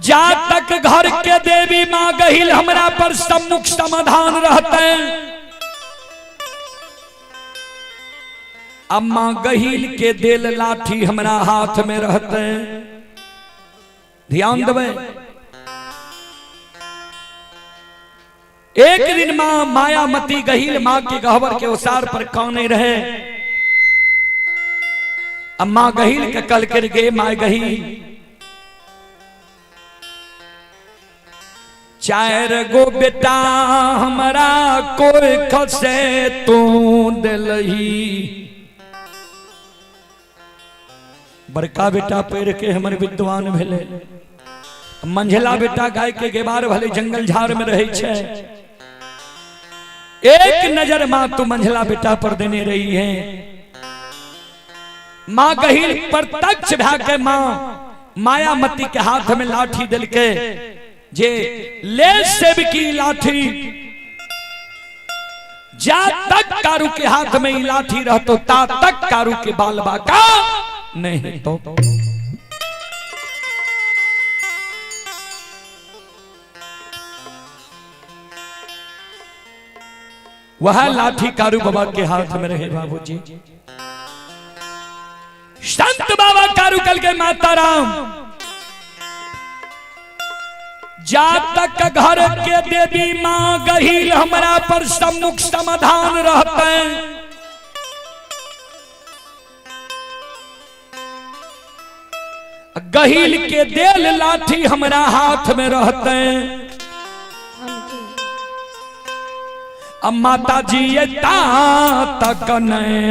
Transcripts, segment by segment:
जा तक घर के देवी माँ गहिल हमरा पर सम्मुख समाधान रहते। अम्मा गहिल के देल लाठी हमरा हाथ में रहते। ध्यान देवे। एक दिन माँ मायामती गहिल माँ के गहवर के ओसार पर काने रहे। अम्मा गहिल के कल कर गे माँ गहिल चार गो बेटा हमरा कोई खसे तू दिलही। बड़का बेटा पढ़ के हमर विद्वान भेले, मंझला बेटा गाय के गेबार भले जंगल झाड़ में रहे छे। एक नजर माँ तू मंझला बेटा पर देने रही है। माँ गहिल प्रत्यक्ष भा के माँ मायामती के हाथ में लाठी दिल के जे ले सेब की लाठी, जा तक कारू के हाथ में ई लाठी रहतो ता तक कारू के बाल बाका नहीं तो। वह लाठी कारू बाबा के हाथ में रहे। बाबूजी संत बाबा कारू कल के माता राम जा तक घर के देवी माँ गहिल हमरा पर सम्मुख समाधान रहते। गहिल के देल लाठी हमरा हाथ में रहते। अब माता जी ये ता तक नहीं।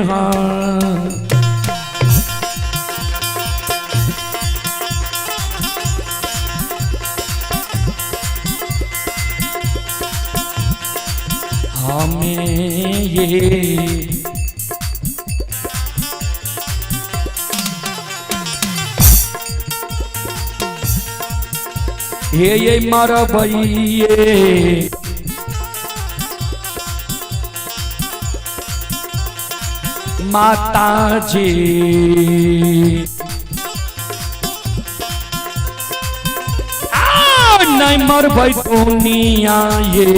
हमें ये मरबइये माता जी नहीं मरबै दुनिया ये।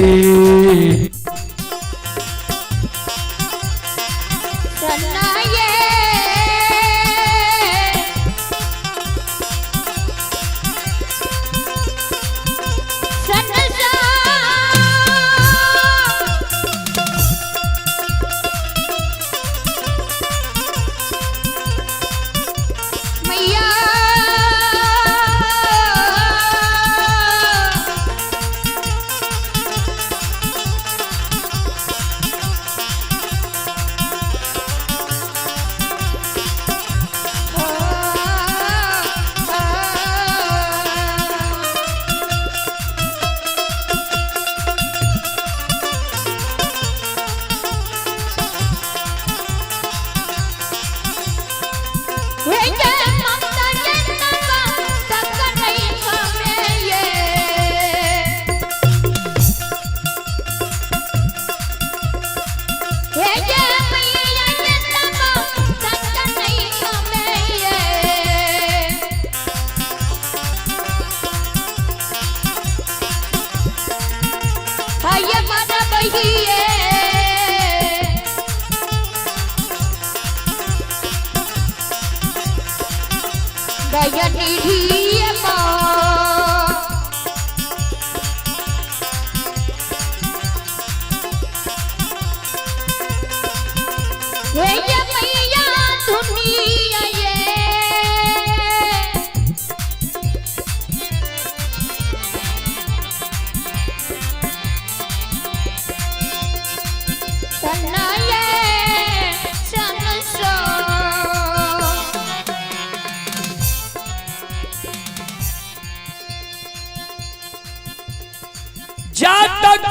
जा तक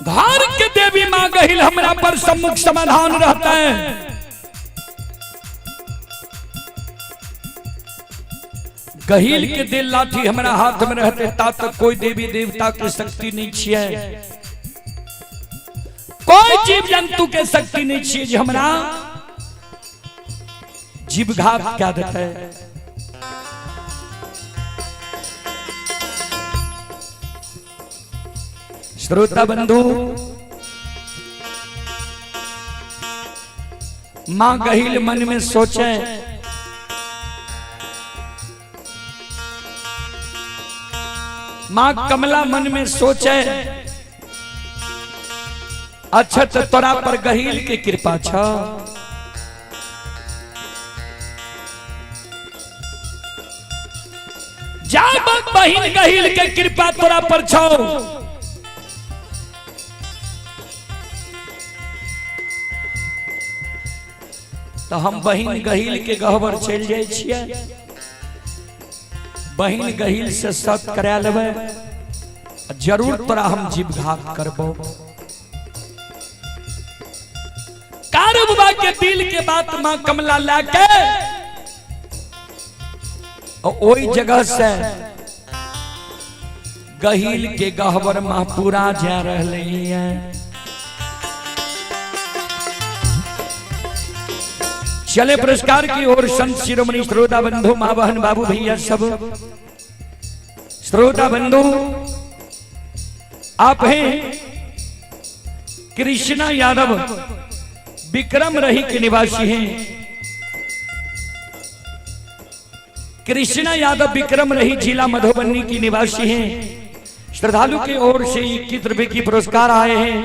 घर के देवी माँ गहिल हमरा पर सम्मुख समाधान रहता है। गहिल के दिल लाठी हमरा हाथ में रहते ता तक कोई देवी देवता के शक्ति नहीं छिए, कोई जीव जंतु के शक्ति नहीं छिए जे हमरा जीवघात क्या देता है। श्रोता बंधु, मां गहील मन में सोचे, मां कमला मन में सोचे, अच्छा तो तोरा पर गहील के कृपा छ। जा बहिन गहील के कृपा तोरा पर छौ। तो हम बहिन गहील के गहबर चल जाए छियै, बहिन गहील से सत करा लेबै, जरूर तोरा हम जीवघात करबो। कारू बाबा के दिल के बात मां कमला लाके ओई जगह से गहील के गहबर मां पूरा जा रहे हैं। चले पुरस्कार की ओर संत शिरोमणि श्रोता बंधु मां बहन बाबू भैया सब श्रोता बंधु, आप हैं कृष्णा यादव विक्रम रही के निवासी हैं। कृष्णा यादव विक्रम रही जिला मधुबनी की निवासी हैं। श्रद्धालु की ओर से 21 रुपए की पुरस्कार आए हैं।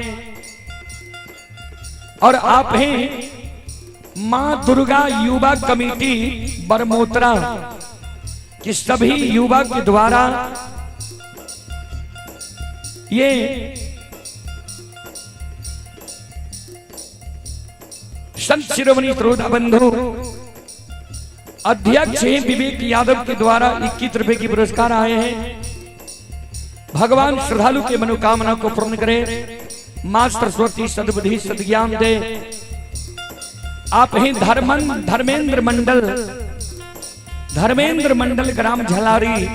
और आप हैं मां दुर्गा युवा कमेटी बरमोतरा कि सभी युवा के द्वारा ये संत शिरोमणि श्रोता बंधु अध्यक्ष हैं विवेक यादव के द्वारा 21 रुपए की पुरस्कार आए हैं। भगवान श्रद्धालु के मनोकामना को पूर्ण करे, मां सरस्वती सद्बुद्धि सद्ज्ञान दे। आप हैं धर्मेंद्र मंडल, धर्मेंद्र मंडल ग्राम झलारी,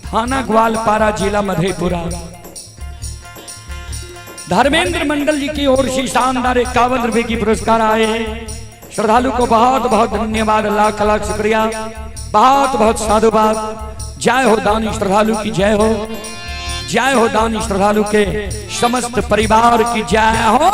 थाना ग्वालपारा, जिला मधेपुरा। धर्मेंद्र मंडल जी की ओर से शानदार 51 रुपए की पुरस्कार आए हैं। श्रद्धालु को बहुत बहुत धन्यवाद, लाख लाख शुक्रिया, बहुत बहुत साधुवाद। जय हो दानी श्रद्धालु की जय हो, जय हो दानी श्रद्धालु के समस्त परिवार की जय हो।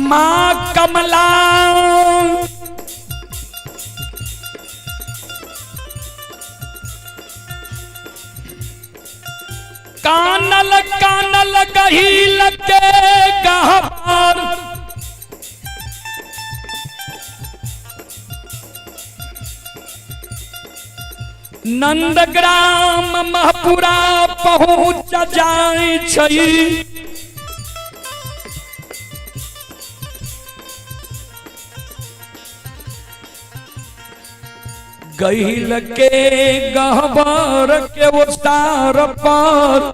मां कमला कानल कानल गहील के गहबर, नंदग्राम महपुरा पहुंच जाय छई। गहिल के गहबर के ओसार पर,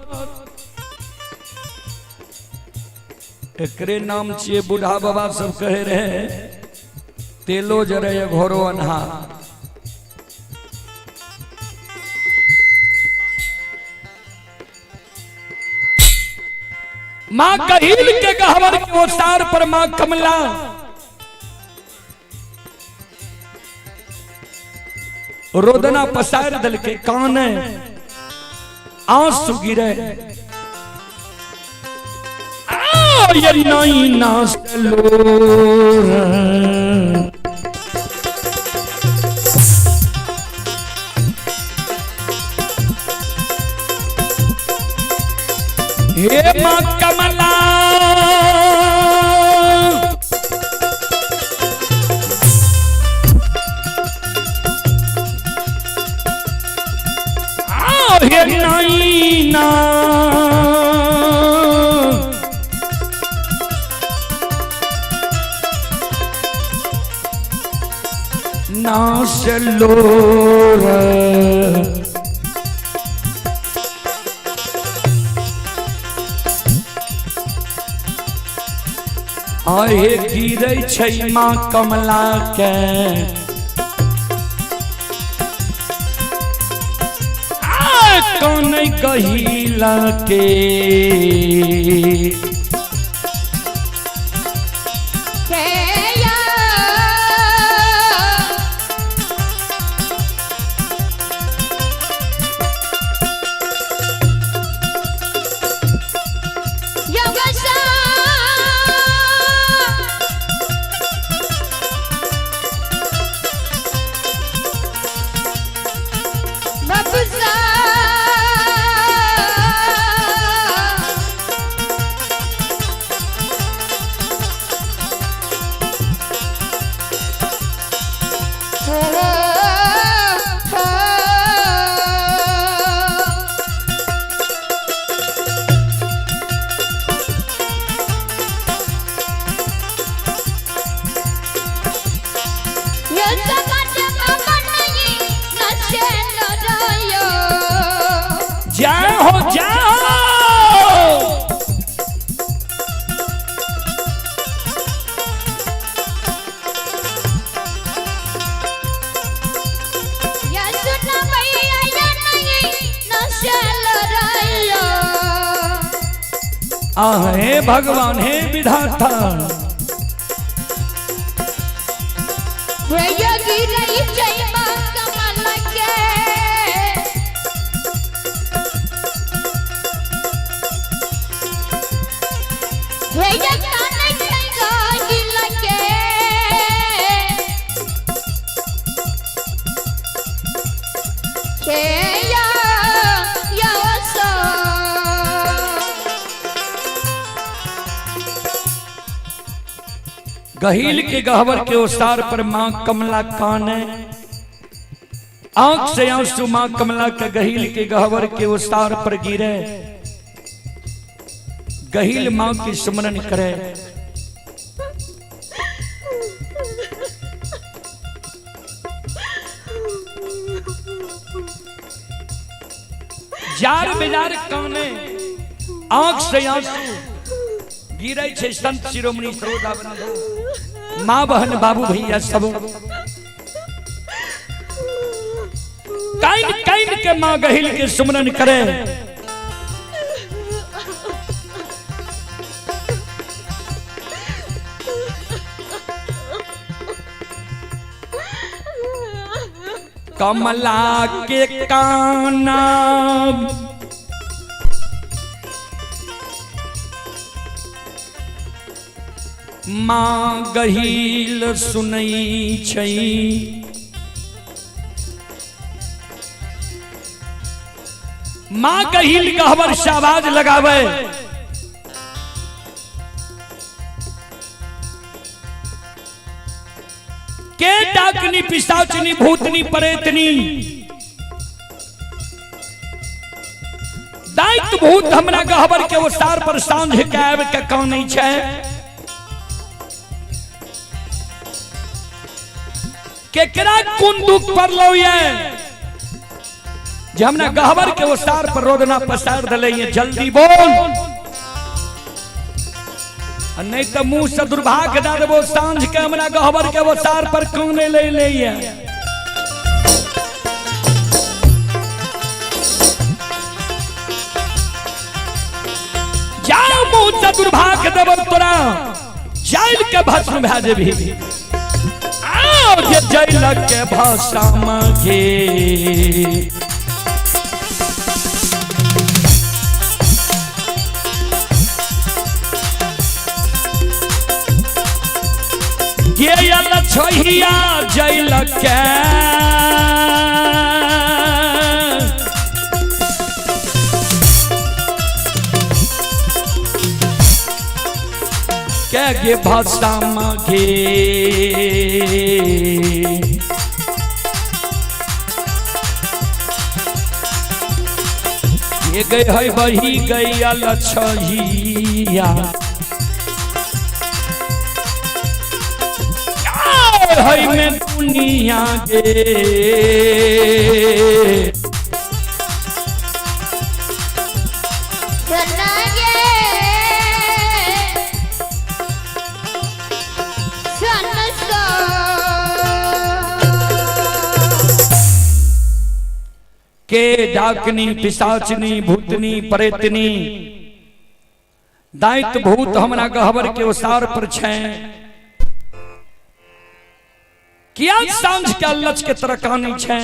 एकरे नाम छिए बूढ़ा बाबा सब कहे रहे तेलो जरे घोरो अन्हार। मां गहिल के गहबर के ओसार पर मां कमला रोदना पसार दल के कान आंसू गिरे। ये नैना से लोर। हे माँ कमला आओ हे नाइना नाश लोर आहे गिरै छै माँ कमला के आ कौन कहिला के हे या योगसा बबसा हो जय हो जय हो। आहे भगवान हे विधाता गहील के गहवर के ओसार पर माँ कमला कान है। आंख से आंसू माँ कमला के गहील के गहवर के ओसार पर गिरे। गहील माँ की सुमरन करे। जार बेजार काने आंख से आंसू गिरे छे संत शिरोमणि श्रोता बंधु माँ बहन बाबू भैया सब काइन काइन के माँ गहिल के सुमरन करे। कमला के काना माँ गहील सुनई छई। माँ गहील गहवर से आवाज लगावे। के डाकनी पिशाचनी भूतनी परेतनी दाइत भूत हमरा गहबर के ओसार पर सांझ के आबि के कानै छै। केकरा कोन दुख पड़लो ये जे हमरा गहबर के ओसार पर रोदना पसार दले ये, जल्दी बोल आ नहीं तो मुंह से दुर्भाग्य दे देबो। सांझ के हमरा गहबर के ओसार पर काने ले ले ये। जा मुंह से दुर्भाग्य देबो तोरा जैल के भस्म भए जेबही। आओ जे जैल के भस्म घे गेल छोहिया जैल के गे भसम गे। ये गई है बही गई लछहिया है में दुनिया गे। के डाकनी पिशाचनी भूतनी प्रेतनी दाइत भूत हमरा गहबर के ओसार पर छै, किया सांझ के अल्लच के तरह कानी छै।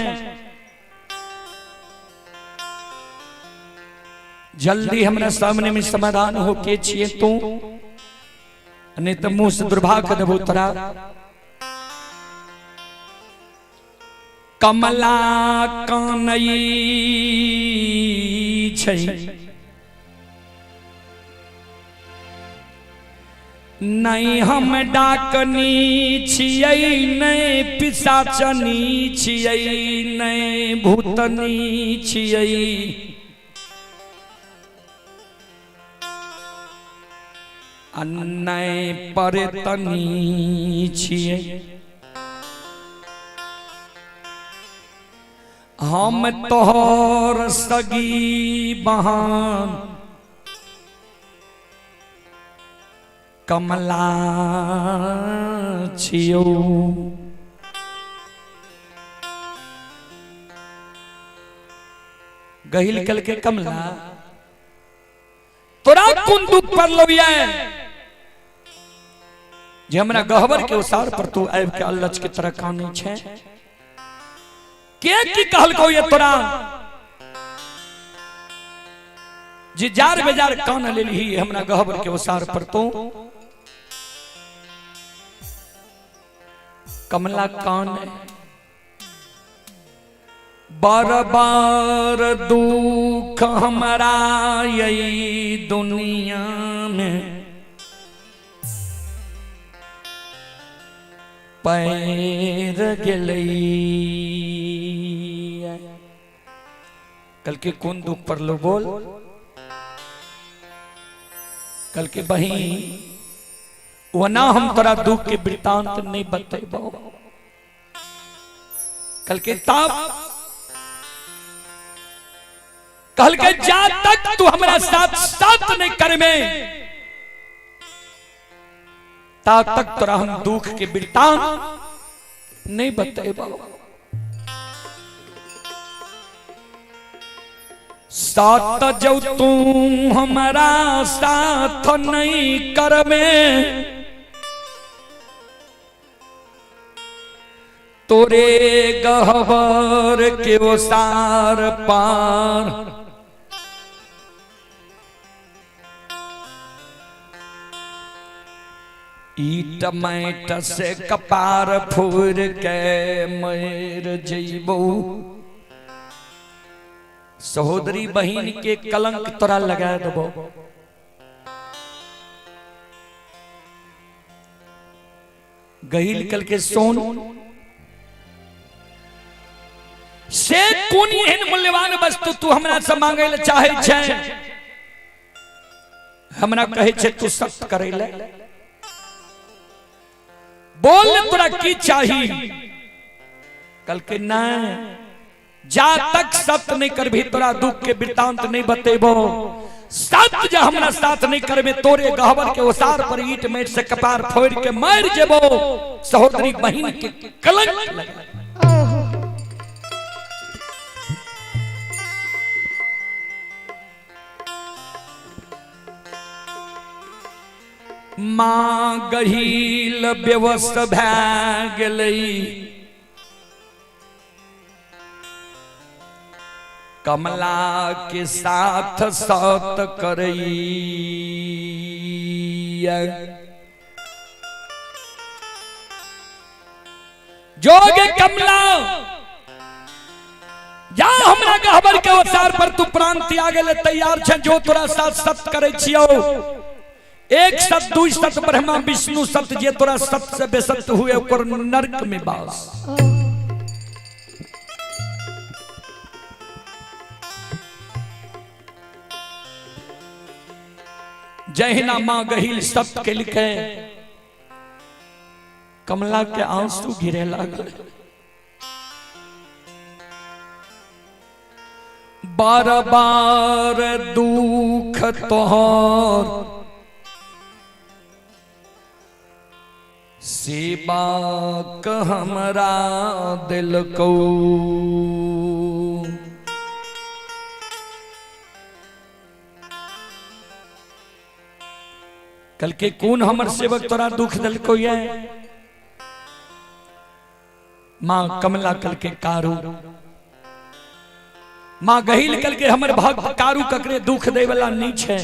जल्दी हमरा सामने में समाधान हो के छिए तू, नहीं तो मुंह से दुर्भाग्य देबो तोरा। कमला कानई छै नहीं हम डाकनी छियै, नहीं पिशाचनी छियै, नहीं भूतनी छियै। नहीं परेतनी छियै। हम तोहर सगी बहान कमला छियौ। गहिल कल के कमला तोरा कोन दुख पड़लौ ये जे हमरा गहबर के ओसार पर तू आबि के अल्लच के तरह कानै छै। के की कहलकौ ये तोरा जे जार बेजार कान लेलही हमरा गहबर के ओसार पर तू। कमला कान बार बार दुख हमरा यही दुनिया में पैर गेलै। कल के कौन दुख पर लो बोल। कल के बही वना हम तोरा दुख के वृत्तांत नहीं बतेबो। कल के ताप कल के जा तक तू हमरा साथ साथ नहीं करमे ता तक तोरा हम दुख के वृत्तांत नहीं बतेबो। साथ जो तू हमारा साथ नहीं करमे तोरे गहबर के ओसार पार ईट मैट से कपार फोड़ के मर जइबो। सहोदरी बहिन के कलंक तोरा लगा देबो। गहिल कल के सोन से कोन एहन मूल्यवान वस्तु तू हमरा से मांगे ले चाहे छै, हमरा कहे छै तू सख्त करे ले। बोल तोरा की चाही। कल के नहीं जा तक सत्य नहीं करबी तोरा दुख के वृत्तांत नहीं बतेबो। सत्य जा हमरा साथ नहीं करबे तोरे गहबर के ओसार पर ईट मेट से कपार फोड़ के मर जेबो। सहोदरी बहिन के कलंक लगा। माँ गहील बेवस भए गेलै। कमला के साथ सत करैया। जोगे कमला जा हमरा गहबर के ओसार पर तू प्राण त्यागे ले तैयार छे, जो तोरा साथ सत करे छियौ। एक सत दू सत ब्रह्मा विष्णु सत, जे तोरा सत से बेसत हुए ओकर नरक में बास। जहिना माँ गहिल सत केलकै, कमला के आंसू गिरे लागल। बार बार दुख तोहर सेवा हमरा दिल को, कल के कौन हमर सेवक तोरा दुख दिलको ये? माँ कमला कल के कारू, माँ गहिल कल के हमर भक्त कारू ककरे दुख दे वाला नहीं छे।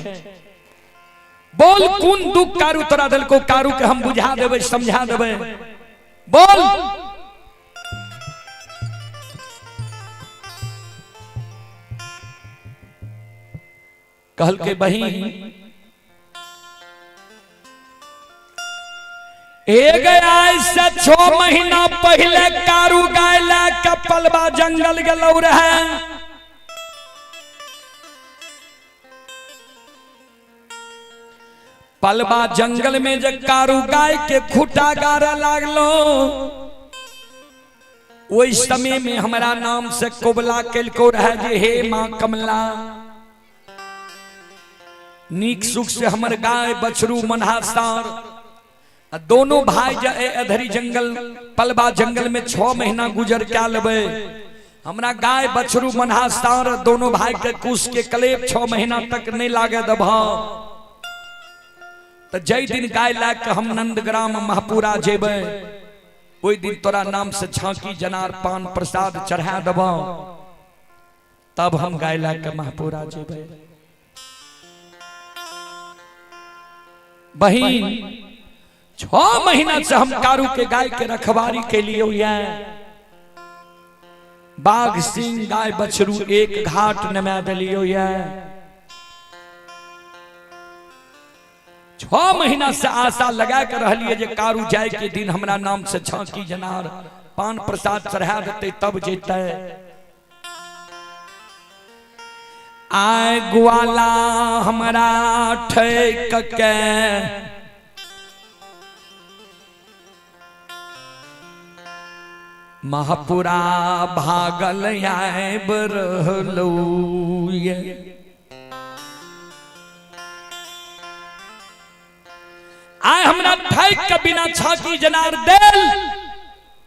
बोल कौन दुख कारू तोरा दिलको? कारू के हम बुझा देबै, समझा देबै, बोल। कहल के बहिन एक आय से 6 महीना पहले कारू गाय ला के पलवा जंगल गेलौ रहे। पलवा जंगल में जे कारू गाय के खूटा गारे लागलो, ओहि समय में हमरा नाम से कोबला केलको रहे जे हे माँ कमला, नीक सुख से हमर गाय बछरू मनहासार दोनों भाई जे अधरी जंगल पलवा जंगल में 6 महीना गुजर के लेबै, हमरा गाय बछरू मनहासार दोनों भाई के कुश के कलेप 6 महीना तक नहीं लागे दब। तो जय दिन गाय ला के हम नंदग्राम महपुरा जेबै, ओहि दिन तोरा नाम से झांकी जनार पान प्रसाद चढ़ा देब, तब हम गाय ला के महपुरा जेबै। बहिन 6 महीना से हम कारू के गाय के रखवारी के लिए हुए, बाघ सिंह गाय बछरू एक घाट नमा दिलियो ये। 6 महीना से आशा लगा के रहलिए जे कारू जाय के दिन हमरा नाम से झांकी जनार पान प्रसाद चढ़ा देते तब जेते। आय ग्वाला हमरा ठेक के महापुरा भागल आबि रहलौ ये। आय हमरा ठैक के बिना छाकी जनार देल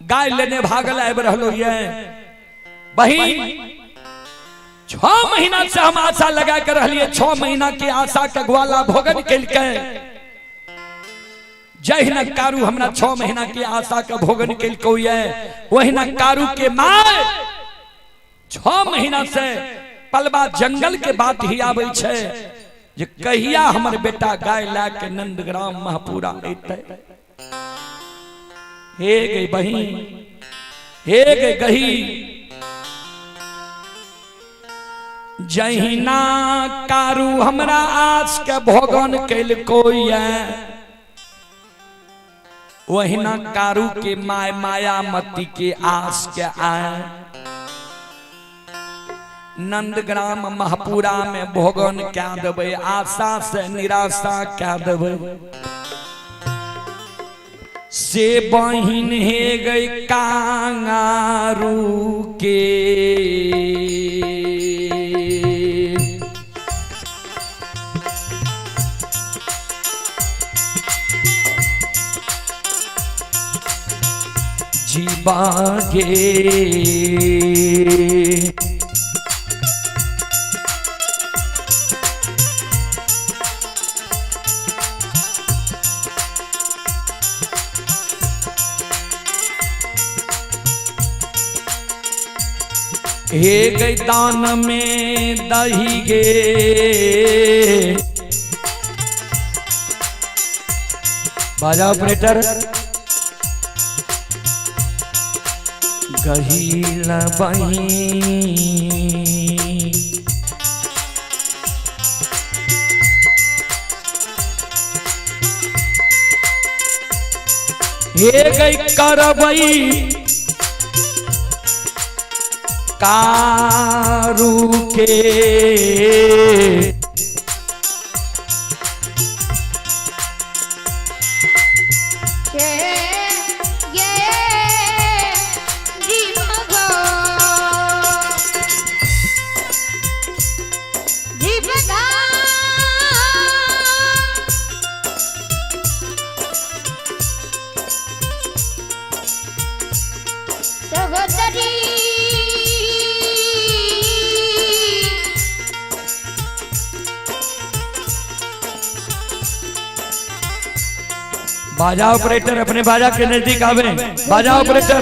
गाय लेने भागल आबि रहलौ ये। बहिन 6 महीना से हम आशा लगा के रहलिए, 6 महीना के आशा के ग्वाला भोगन केलकै। जहिना कारू हमरा 6 महीना के आशा के भोगन केलको ये, वहिना कारू के my 6 महीना से पलवा जंगल के बात ही आबै छै जे कहिया हमर बेटा गाय ला के नंदग्राम महपुरा एतै। हे गई बहिन, हे गई गही, जहिना कारू हमरा आस के भोगन केलको ये, वहिना कारू के my Mayamati के आस के आए नंदग्राम महपुरा में भोगन क्या देबै, आशा से निराशा क्या देबै। से बहिन हे गई कांगारू के जीवागे, हे गई दान में दही गे बाजा ऑपरेटर गहील बही हे गई करबई कारू के। ये जीव गो जीव गा सहोदरी बाजा ऑपरेटर अपने बाजा के नजदीक आवे, बाजा ऑपरेटर।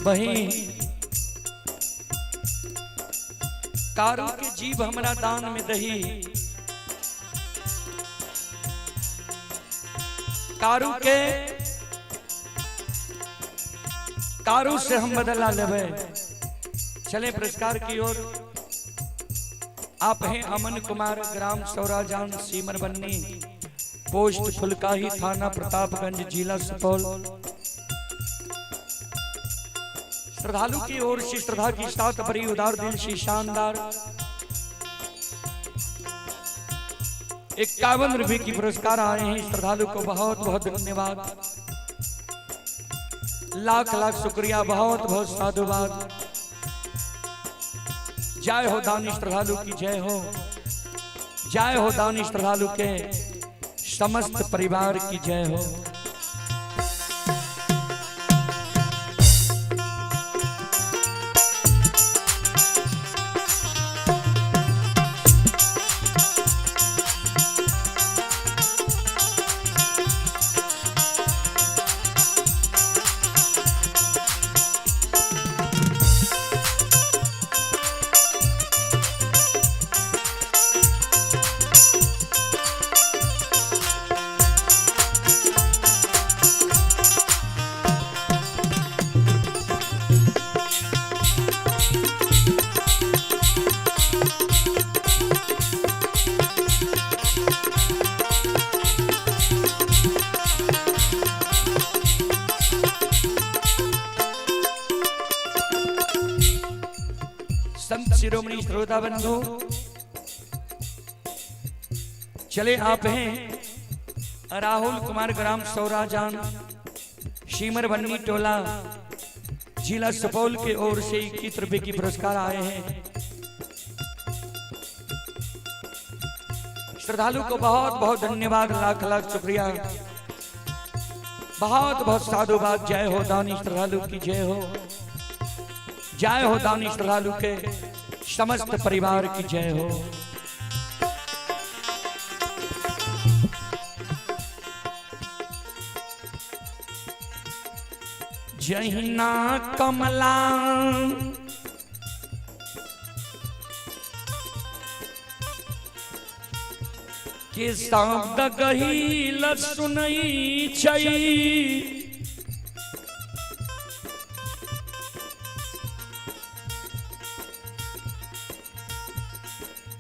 बही कारू के जीव हमरा दान में दही, कारू के कारू से हम बदला लेबे। चले पुरस्कार की ओर। आप हैं अमन कुमार, ग्राम सौराजान, सीमर बन्नी, पोस्ट फुलकाही, थाना प्रतापगंज, जिला सुपौल। श्रद्धालु की ओर से श्रद्धा की साथ भरी उदार दिल से शानदार 51 रुपए की पुरस्कार आए हैं। श्रद्धालु को बहुत बहुत धन्यवाद, लाख लाख शुक्रिया, बहुत बहुत साधुवाद। जय हो दानी श्रद्धालु की जय हो, जय हो दानी श्रद्धालु के समस्त परिवार की जय हो। संत शिरोमणि श्रोता बंधु, चले आप हैं राहुल कुमार, ग्राम सौराजान, सीमर बन्नी टोला, जिला सुपौल के ओर से 21 रुपए की पुरस्कार आए हैं। श्रद्धालु को बहुत बहुत धन्यवाद, लाख लाख शुक्रिया, बहुत बहुत साधुवाद। जय हो दानी श्रद्धालु की जय हो, जय हो दानी श्रद्धालु के समस्त परिवार की जय हो। जहिना कमला के शब्द गहील सुनई छै,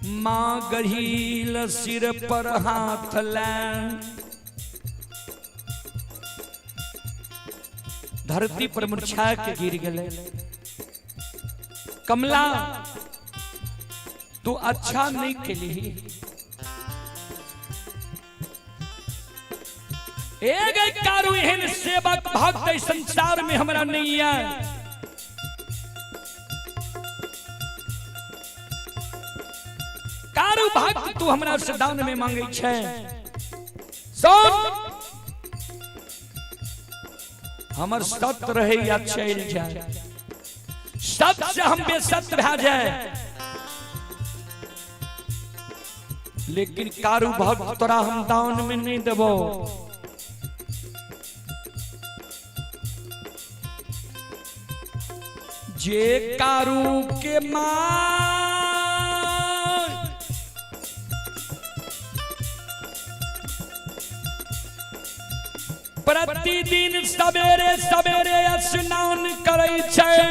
माँ गहील सिर पर हाथ लै धरती पर मुरझा के गिर गए। कमला तू अच्छा नहीं केली। एक कारू एहन सेवक भक्त एहि संसार में हमरा नहीं है। कारू भक्त तू हमरा से दान में मांगे छै। सुन, हमर सत्य रहे या चलि जाए, सत्य से हम बेसत्य भए जाए, लेकिन कारू भक्त तोरा हम दान में नहीं देबो। जे कारू के मां प्रतिदिन सवेरे सवेरे स्नान करै छै,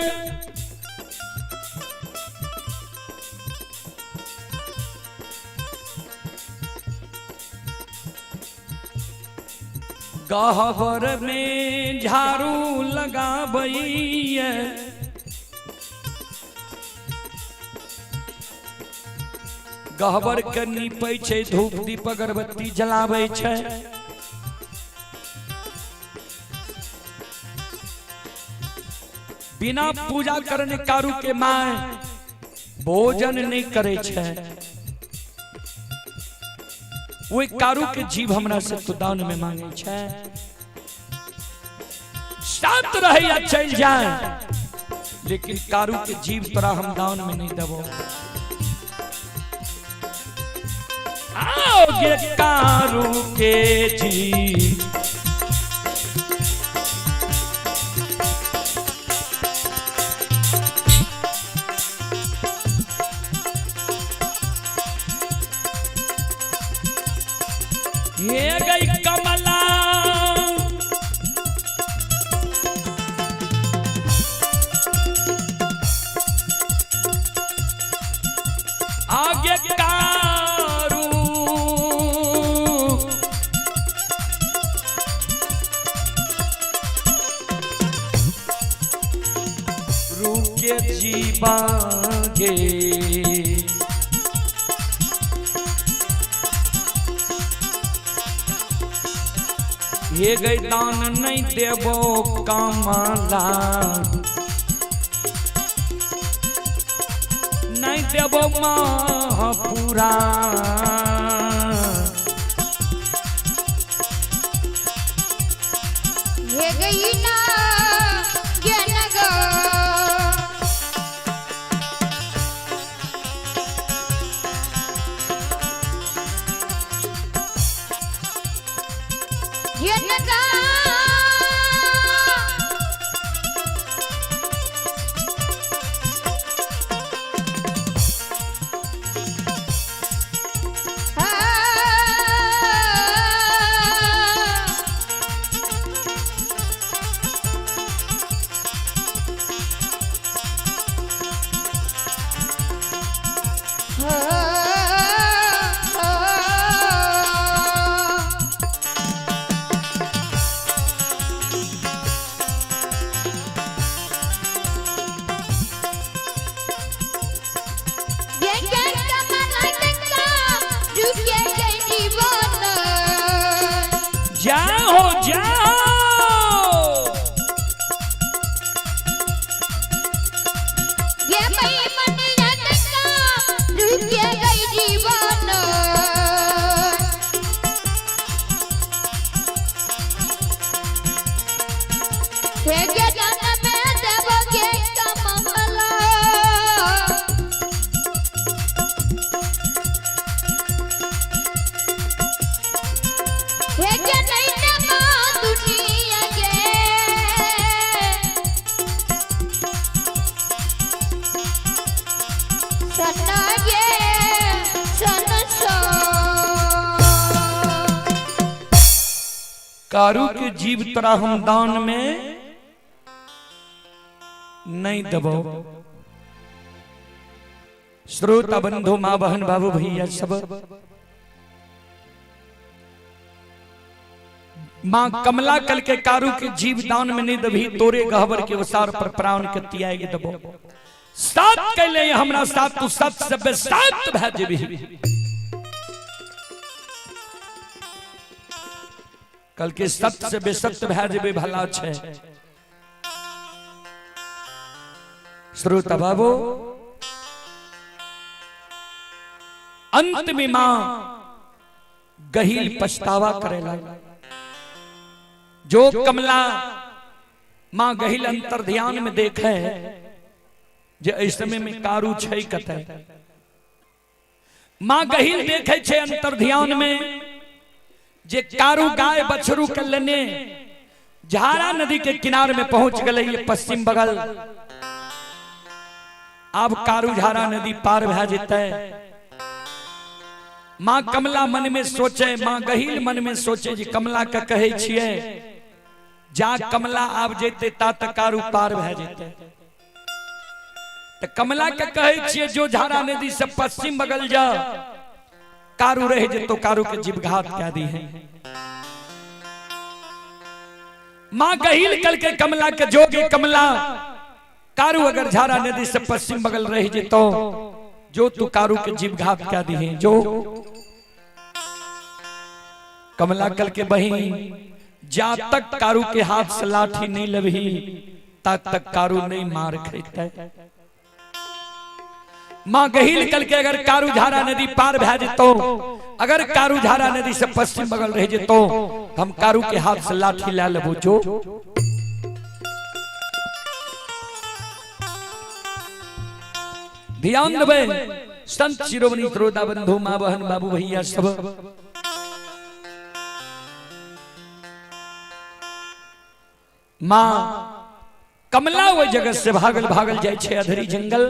गहबर में झाड़ू लगाबैये, गहबर के नीपै छै, धूप दीप अगरबत्ती जलाबै छै, बिना पूजा करने कारू के my भोजन नहीं करे छै। ओहि कारू के जीव हमरा से तू दान में मांगे छै। शांत रहे या चल जाए, लेकिन कारू के जीव तोरा हम दान में नहीं देबो। आओ गे कारू के जीव ये गई कमला आगे कारू रुके जीवा गे। ये गई दान नहीं देबो कमला, नहीं देबो महापुरा। ये गई ना ज्ञान गो ज्ञान गा जाओ जाओ कारू के जीव तोरा हम दान में नहीं देबो। श्रोता बंधु, माँ बहन, बाबू भैया सब, माँ कमला कल के कारू के जीव दान में नहीं दबी, तोरे गहबर के उसार पर प्राण के तियाग दबो। सात कैले हमरा साथ, तू सत से सात भै जेबी। कल के सत से बेसत भै जेबे भला छे। श्रोता बाबू, अंत में मां गहील पछतावा करेला। जो कमला मां गहील अंतर ध्यान में देखे जे एहि समय में कारू छै कतय। मां गहील देखे छै अंतर ध्यान में जे कारू गाय बछरू के लेने झारा नदी के किनार में पहुंच गए ये पश्चिम बगल। अब कारू झारा नदी पार भै जेतै। मां कमला मन में सोचे, मां गहील मन में सोचे जे कमला के कहै छियै जा कमला आब जेतै ता तक कारू पार भै जेतै। त कमला के कहै छियै जो झारा नदी से पश्चिम बगल जा, कारू रह जेतो, कारू के जीवघात कह दी है। मां गहील कल के कमला के जोगे कमला कारू अगर झारा नदी से पश्चिम बगल रह जेतो, जो तू कारू के जीवघात कह दी है। जो कमला कल के बही जा तक कारू के हाथ से लाठी नहीं लभी ता तक कारू नहीं मार खेते। मां गहील कल के अगर कारू झारा नदी पार भै जेतो, अगर कारू झारा नदी से पश्चिम बगल रह जेतो, हम कारू के हाथ से लाठी ला लेबो। जो ध्यान देबै संत शिरोमणि श्रोता बंधु, मां बहन, बाबू भैया सब, मां कमला ओहि जगह से भागल भागल जाय छै अधरी जंगल।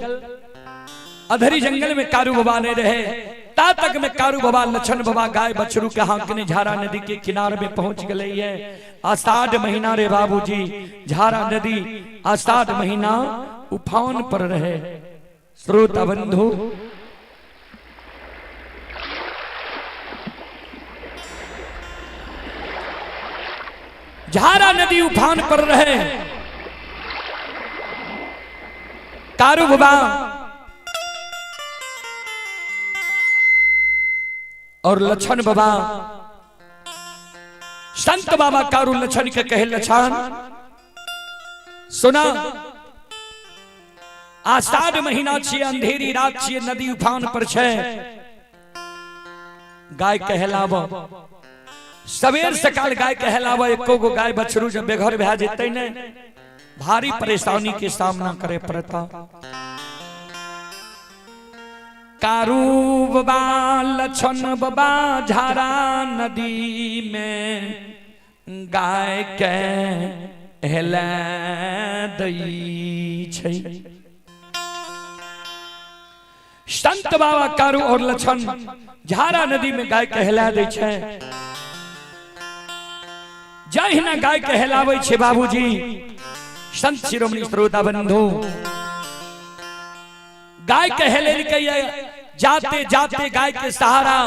अधरी जंगल में कारू बाबा नहीं रहे। ता तक में कारू बाबा लछन बाबा गाय बछरू के हाँकने झारा नदी के किनारे में पहुंच गए है। आषाढ़ महीना रे बाबूजी, झारा नदी आषाढ़ महीना उफान पर रहे। श्रोता बंधु, झारा नदी उफान पर रहे। कारू बाबा और लछन बाबा, संत बाबा कारू लछन के कहे, लछन सुना, आषाढ़ महीना छिए, अंधेरी रात छिए, नदी उफान पर छे, गाय कहलाब सवेर सकाल गाय कहलाब, एको गो गाय बछरू जब बेघर भै जेतै ने भारी परेशानी के सामना करे पड़ता। कारू बाबा लछन बाबा झारा नदी में गाय के हेला दई छै। संत बाबा कारू और लछन झारा नदी में गाय के हेला दै छै। जहिना गाय के हेलाबै छै बाबूजी, संत शिरोमणि श्रोता बंधु, गाय के हेलेलकै जाते जाते गाय के सहारा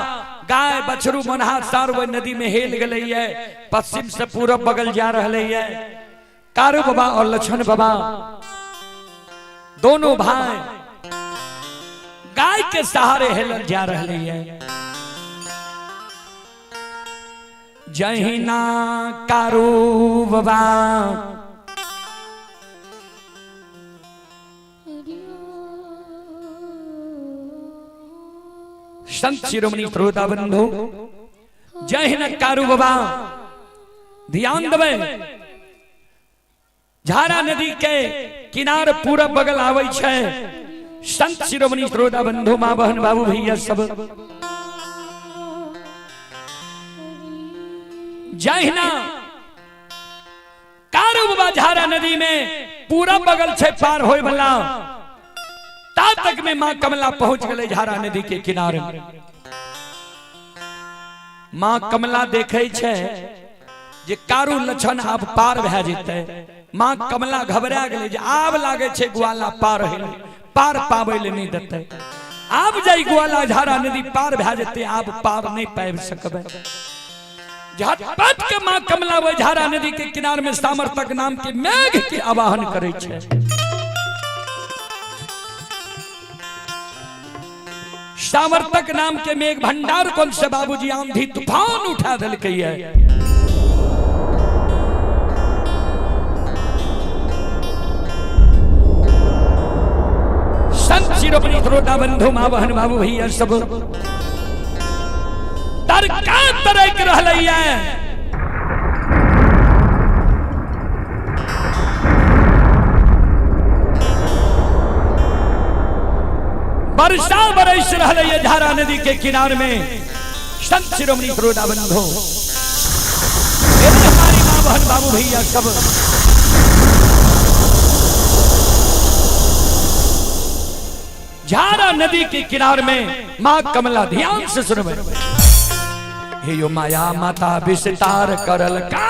गाय बछरू मनहा सार वह नदी में हेल गई है, पश्चिम से पूरब बगल जा रहे है। कारू बाबा और लछन बाबा दोनों भाई गाय के सहारे हेलल जा रहे है। जहिना कारू बाबा संत शिरोमणि श्रोता बंधु, जहिना कारू बाबा ध्यान देबै, झारा नदी के किनार पूरब बगल आबै छै। संत शिरोमणि श्रोता बंधु, माँ बहन, बाबू भैया सब, जहिना कारू बाबा झारा नदी में पूरब बगल छै पार होय वाला, ता तक में मां कमला पहुंच गए झारा नदी के किनारे। मां कमला देखे छै जे कारू लछन आब पार भए जेतै। मां कमला घबरा गेलै जे आब लागे छै ग्वाला पार होय, पार पाबै ले नहीं देतै। आब जाई ग्वाला झारा नदी पार भए जेतै, आब पार नहीं पाबि सकबै। झटपट के माँ कमला वह झारा नदी के किनार में सामर्थक नाम के मेघ के आवाहन करे छै। सामर्थक नाम के मेघ भंडार कौन से बाबूजी आंधी तूफान उठा देलकै है। संत शिरोमणि श्रोता बंधु माँ बहन बाबू भैया सब तरका तरक रहलै है। वर्षा बरस रहलै है झारा नदी के किनार में। संत शिरोमणि श्रोता बंधु हमारी माँ बहन बाबू भैया सब झारा नदी के किनार में माँ कमला ध्यान से सुनबे। हे यो माया माता विस्तार करल का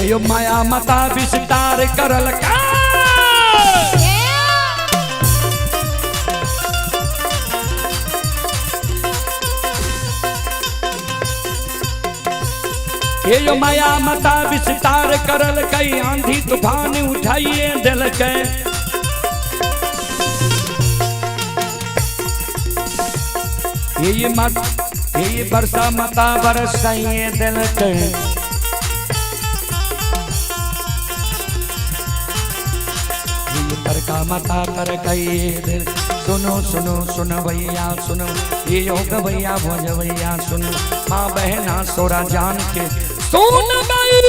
यो माया माता विस्तार करल का। हे यो माया माता विस्तार करल कई आंधी तूफान उठाइए दिलकै। ये मत ये बरसा माता बरसाइए दिलकै। तरका माता तरकइए दिल। सुनो सुनो सुनो भैया सुनो, ये योग भैया भोज भैया सुनो, माँ बहना सोरा जान के सुन भाई।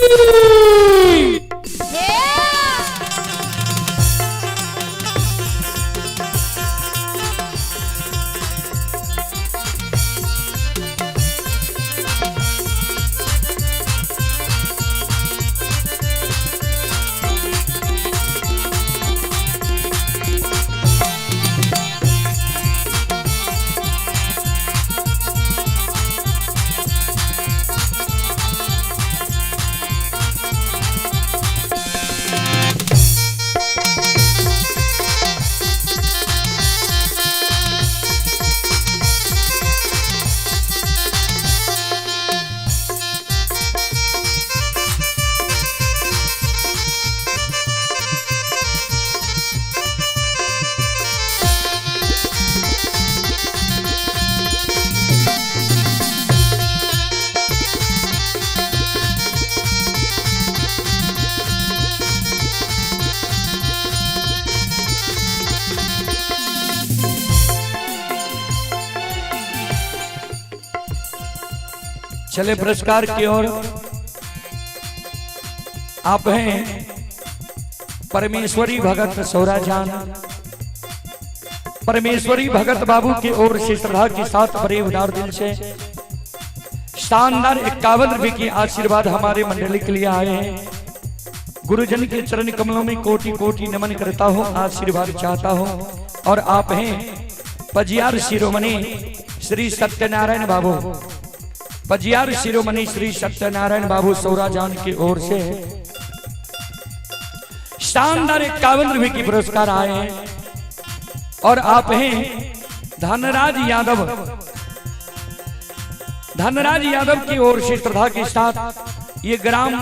चले पुरस्कार की ओर। आप हैं परमेश्वरी भगत सौराजान। परमेश्वरी भगत बाबू की ओर से श्रद्धा के साथ बड़े उदार दिल से शानदार 51 रुपए की आशीर्वाद हमारे मंडली के लिए आए हैं। गुरुजन के चरण कमलों में कोटि कोटि नमन करता हूँ, आशीर्वाद चाहता हूँ। और आप हैं पजियार शिरोमणि श्री सत्यनारायण बाबू, पजियार शिरोमणि श्री सत्यनारायण बाबू सौराजान की ओर से शानदार 51 रुपए की पुरस्कार आए हैं। और आप हैं धनराज यादव, धनराज यादव की ओर से श्रद्धा के साथ ये ग्राम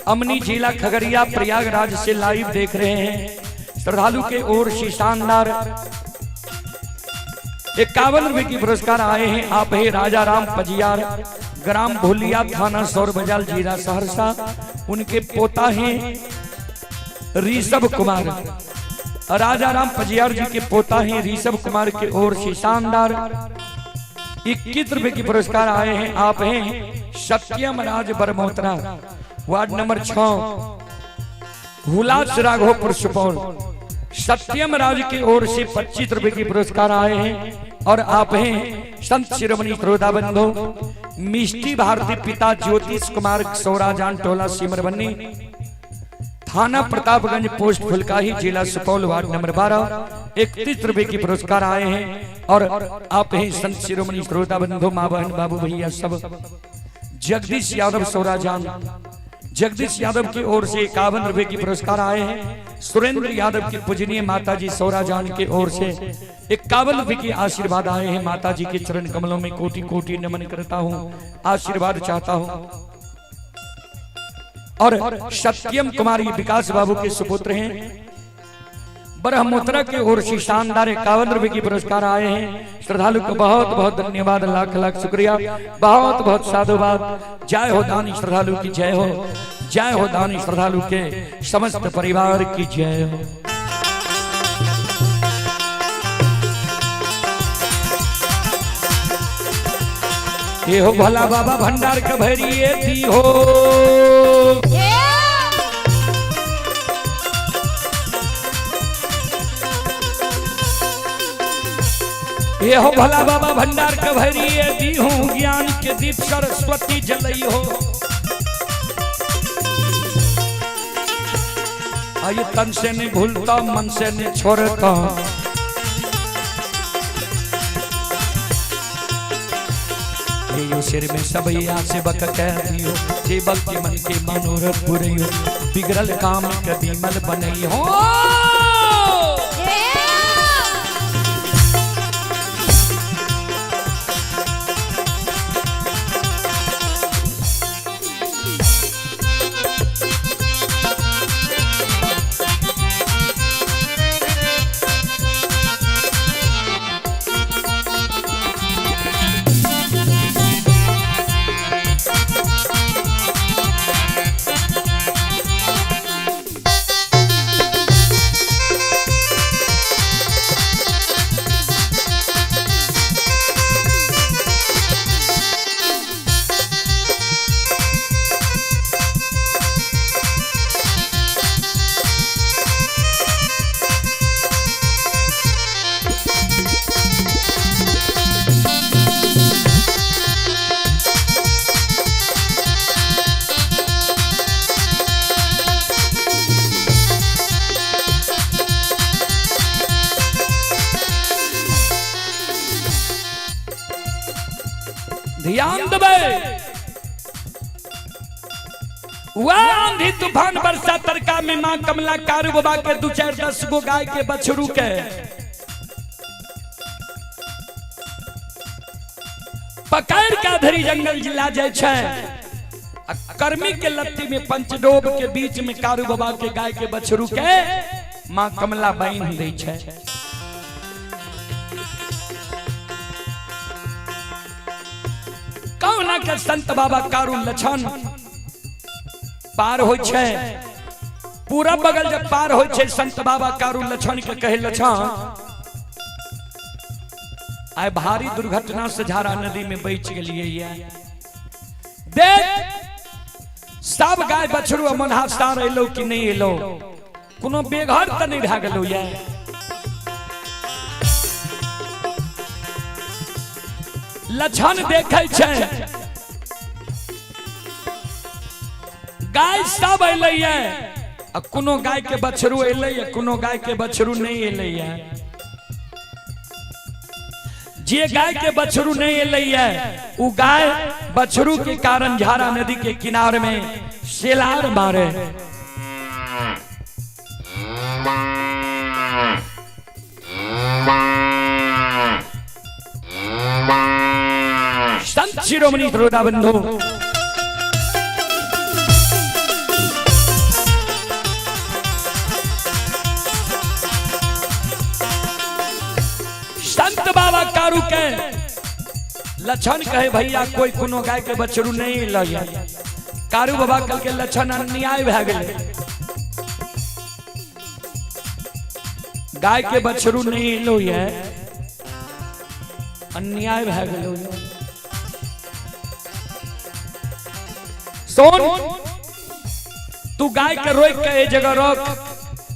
अमनी जिला खगड़िया प्रयागराज से लाइव देख रहे हैं। श्रद्धालु के ओर से शानदार 51 रुपए की पुरस्कार आए हैं। आप है राजा राम पजियार, ग्राम भोलिया, थाना सौर बजाल, जिला सहरसा। उनके पोता हैं ऋषभ कुमार, राजा राम पजियार जी के पोता हैं ऋषभ कुमार के ओर से शानदार 21 रुपए की पुरस्कार आए हैं। आप हैं सत्यम राज बरमोत्रा, वार्ड नंबर 6, हुलास राघोपुर सुपौल। सत्यम राज की ओर से 25 रुपए की पुरस्कार आए हैं। और आप हैं संत शिरोमणि श्रोता बंधु मिष्टी भारती पिता ज्योतिष कुमार सौराजान टोला सिमरबन्नी, थाना प्रतापगंज, पोस्ट फुलकाही, जिला सुपौल, वार्ड नंबर 12, 31 रुपए की पुरस्कार आए हैं। और आप हैं संत शिरोमणि श्रोता बंधु माँ बहन बाबू भैया सब जगदीश यादव सौराजान, जगदीश यादव की ओर से 51 रुपए की पुरस्कार आए हैं। सुरेंद्र यादव की पूजनीय माता जी सौराजान के ओर से 51 रुपए की आशीर्वाद आए हैं। माता जी के चरण कमलों में कोटि कोटि नमन करता हूँ, आशीर्वाद चाहता हूँ। और सत्यम कुमारी विकास बाबू के सुपुत्र हैं, ब्रह्मोत्रा के ओर से शानदार 51 रुपए की पुरस्कार आए हैं। श्रद्धालु को बहुत बहुत धन्यवाद, लाख लाख शुक्रिया, बहुत बहुत साधुवाद। जय हो दानी श्रद्धालु की जय हो, जय हो दानी श्रद्धालु के समस्त परिवार की जय हो। ये हो भोला बाबा भंडार के भरिए दी हो। ये हो भोला बाबा भंडार के भरिए दी हूँ, ज्ञान के दीप सरस्वती जलई हो। आये तन से नहीं भूलता मन से नहीं छोड़ता, यो सिर में सब से बक कह दियो, जे भक्ति मन के मनोरथ पुरयो, बिगड़ल काम के बीमल बनई हो। ध्यान देबै, वह आंधी तूफान बरसा तरका में मां कमला कारू बाबा के 2 4 10 गो गाय के बछरू के पकड़ के धरी जंगल जिला जाय छै। कर्मी के लत्ती में पंचडोब के बीच में कारू बाबा के गाय के बछरू के मां कमला बांध दै छै। कौना के संत बाबा कारू लछन पार हो छै, पूरा बगल जब पार हो छै संत बाबा कारू लछन के कहे लछन आय भारी दुर्घटना से झारा नदी में बच गेलिए, देख सब गाय बछरू अमन हासार एलो कि नहीं एलो, कोनो बेघर त नहीं भए गेलो ये। लछन देखै छै गाय सब एलै आ कोनो गाय के बछरू एलै कोनो गाय के बछरू नहीं एलै। जे गाय के बछरू नहीं एलै उ गाय बछरू के कारण झारा नदी के किनारे में सेलार मारे। संत शिरोमणि श्रोता बंधु संत बाबा कारू के लक्षण कहे भैया कोई कोनो गाय के बछरू नहीं लगे। कारू बाबा कल के लक्षण अन्याय भए गेलै। गाय के बछरू नहीं एलो ये अन्याय भए गेलो ये। सोन तू गाय के रोक के ए जगह रख,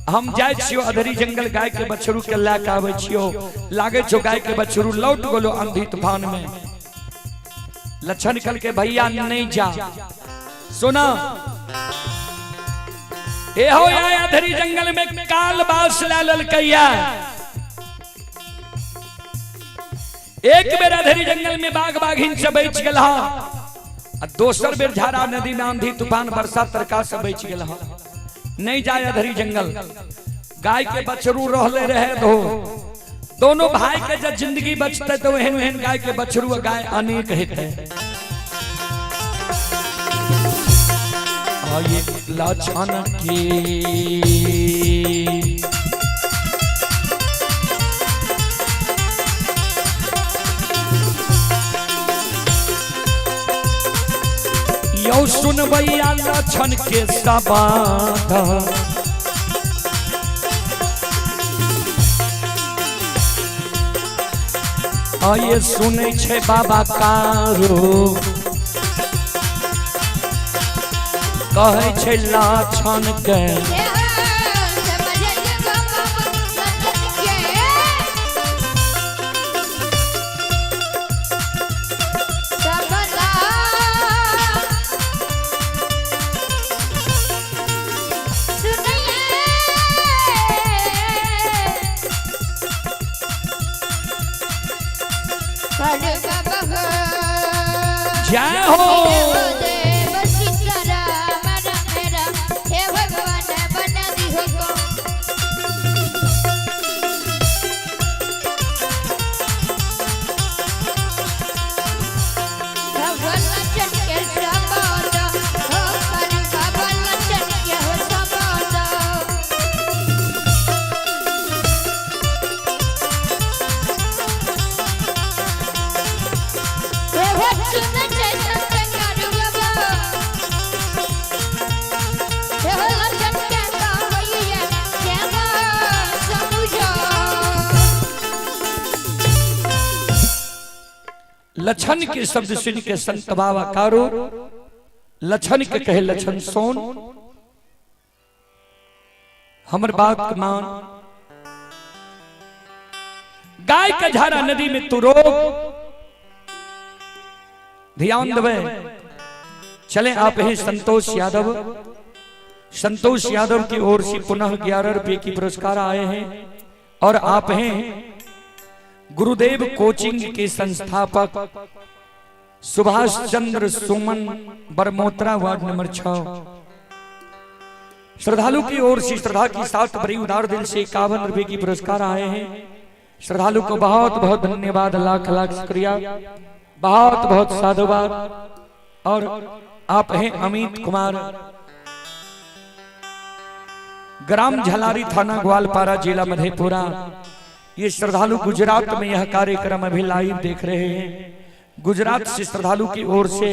हम जाय छियो अधरी जंगल गाय के बछरू के ला के आवे छियो। लागे छो गाय के बछरू लौट गेलो आंधी तूफान में। लक्षण कल के भैया नहीं जा, सुना ए हो या अधरी जंगल में काल बास ला ललकैया। एक बेर अधरी जंगल में बाघ बाघिन से बच गेल हा, आ दोसर बेर झारा नदी में आंधी तूफान बरसा तरका से बच गेल हा। नहीं जाए अधरी जंगल, गाय के बछरू रहले रहे दो, दोनों भाई के जब जिंदगी बचते तो एहन एहन गाय के बछरू आ गाय अनेक हेते। आये लक्षण के यौ सुनबैया लक्षण के सबाद, आये सुनै छै बाबा कारो कहै छै लक्षण के। जय हो। लक्षण के शब्द सुन के संत बाबा कारो लक्षण के कहे लक्षण सोन हमर बात मान, गाय के झारा नदी में तू रोक। ध्यान देवे चले आप हैं संतोष यादव। संतोष यादव की ओर से पुनः 11 रुपये की पुरस्कार आए हैं और आप हैं गुरुदेव कोचिंग के संस्थापक सुभाष चंद्र सुमन बरमोत्रा वार्ड नंबर 6। श्रद्धालु की ओर से श्रद्धा की साथ बड़ी उदार दिल से 51 रुपए की पुरस्कार आए हैं। श्रद्धालु को बहुत बहुत धन्यवाद, लाख लाख शुक्रिया, बहुत बहुत साधुवाद। और आप हैं अमित कुमार, ग्राम झलारी, थाना ग्वालपारा, जिला मधेपुरा। ये श्रद्धालु गुजरात में यह कार्यक्रम अभी लाइव देख रहे हैं। गुजरात से श्रद्धालु की ओर से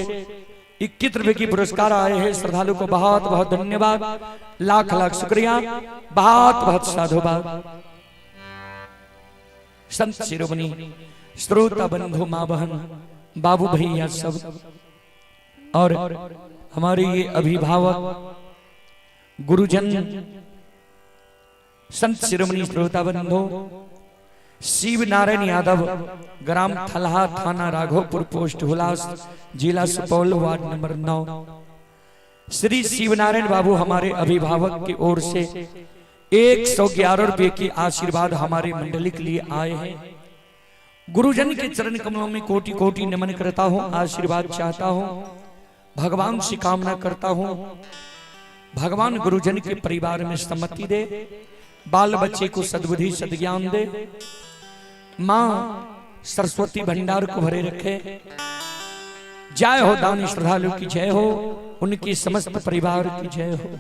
21 रुपए की पुरस्कार आए हैं। श्रद्धालु को बहुत बहुत धन्यवाद, लाख लाख शुक्रिया, बहुत बहुत साधुवाद। संत शिरोमणि श्रोता बंधु माँ बहन बाबू भैया सब और हमारे ये अभिभावक गुरुजन संत शिरोमणि श्रोता बंधु शिव नारायण यादव, ग्राम थलहा, थाना राघोपुर, पोस्ट हुलास, जिला सुपौल, वार्ड नंबर 9। श्री शिव नारायण बाबू हमारे अभिभावक की ओर से 111 रुपये की आशीर्वाद हमारे मंडली के लिए आए हैं। गुरुजन के चरण कमलों में कोटि कोटि नमन करता हूँ, आशीर्वाद चाहता हूँ, भगवान से कामना करता हूँ भगवान गुरुजन के परिवार में सम्मति दे, बाल बच्चे को सद्बुद्धि सद्ज्ञान दे, माँ सरस्वती भंडार को भरे रखे। जय हो दानी श्रद्धालु की जय हो, उनकी समस्त परिवार की जय हो।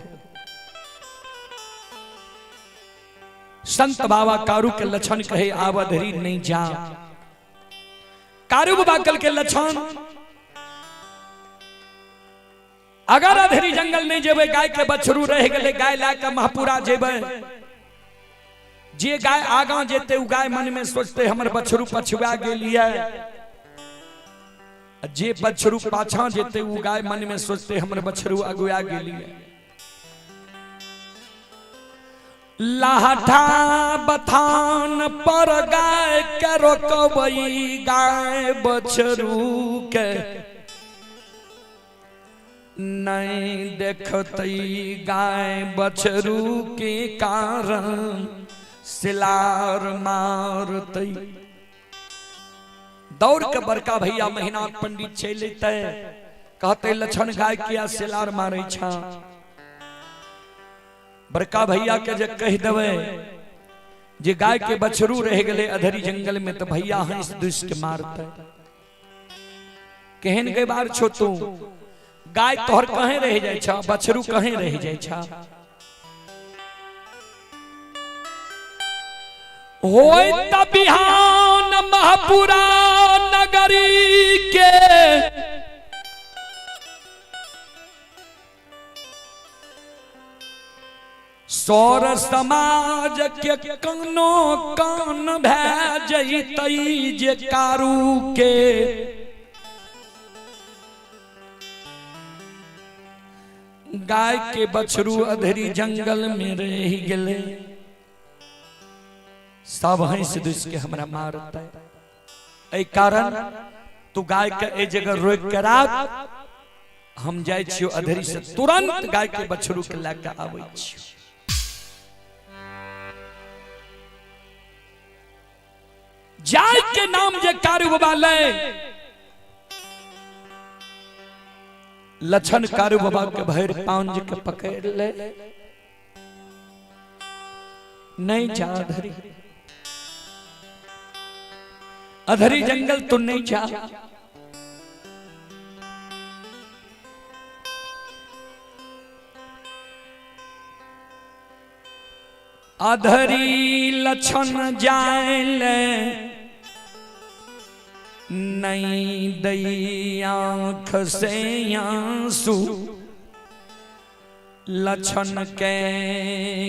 संत बाबा कारू के लक्षण कहे आवधरी नहीं जा। कारू बाबा कल के लक्षण अगर अधरी जंगल नहीं जेबे, गाय के बछरू रह गए, गाय ला के महपुरा जेबे जे गाय आगाँ जेतै ओ गाय मनमे सोचतै हमर बछरू पछुआ गेल ये, जे बछरू पाछाँ जेतै ओ गाय मनमे सोचतै हमर बछरू अगुआ गेल ये। लाठा बथान पर गाय के रोकबई, गाय बछरू के नहीं देखतई, गाय बछरू के कारण सिलार मारतई। दौड़ के बड़का भैया महिनाथ पंडित चलि अयतै, कहते लक्षण गाय किया सिलार मारै छा। बड़का भैया के जे कहि देबै जे गाय के बछरू रह गेलै अधरी जंगल में, तो भैया हंस दुस के मारतै। केहन गैबार छो तू, गाय तोहर कहें रह जाइ छा, बछरू कहें रह जाइ छा। होय त बिहान महपुरा नगरी के, सौर समाज के कानो कान भए जैतई जे कारू के। गाय के बछरू अधरी जंगल में रह गेलै, सब हंस दुस के हमरा मारतै। एहि कारण तू गाय के एहि जगह रोकि के राख, हम जाइ छियौ अधरी से तुरंत गाय के बछरू के लए के आबै छियौ। जाय के नाम जे कारू बाबा ले, लछन कारू बाबा के भरि पांज के पकड़ ले, नहीं जा अधरी, अधरी जंगल तो नहीं जा। अधरी लछन जाय नहीं दई आंख से आंसू, लछन के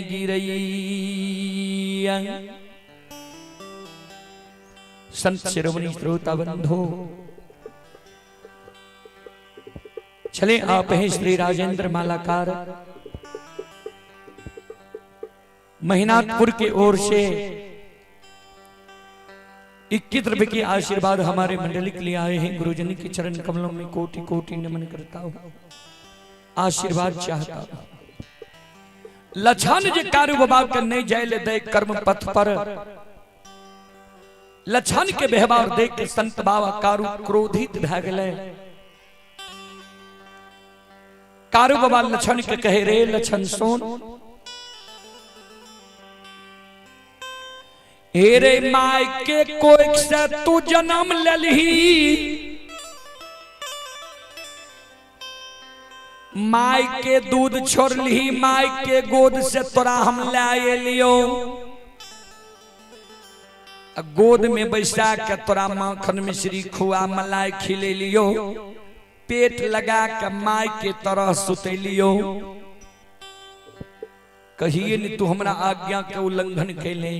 गिरैया। संत शिरोमणि श्रोता बंधु, चले आप हैं श्री राजेंद्र मालाकार महिनाथपुर के ओर से 21 रुपए के आशीर्वाद हमारे मंडली के लिए आए हैं। गुरुजन के चरण कमलों में कोटि कोटि नमन करता हूं, आशीर्वाद चाहता हूं। लछन जे कारू बाबा के नहीं जाय ले दे कर्म पथ पर, लछन के व्यवहार देख के संत बाबा कारू क्रोधित भए गेलै। कारू बाबा लछन के कहे, रे लछन सुन, हे रे my के कोख से तू जन्म लेलही, my के दूध छोड़लही, my के गोद से तोरा हम ले एलियो, गोद में बैसा के तोरा माखन मिश्री खुआ मलाई खिलेलियो, पेट लगा के my के तरह सुतेलियो, कहिए नहीं तू हमरा आज्ञा के उल्लंघन कैले।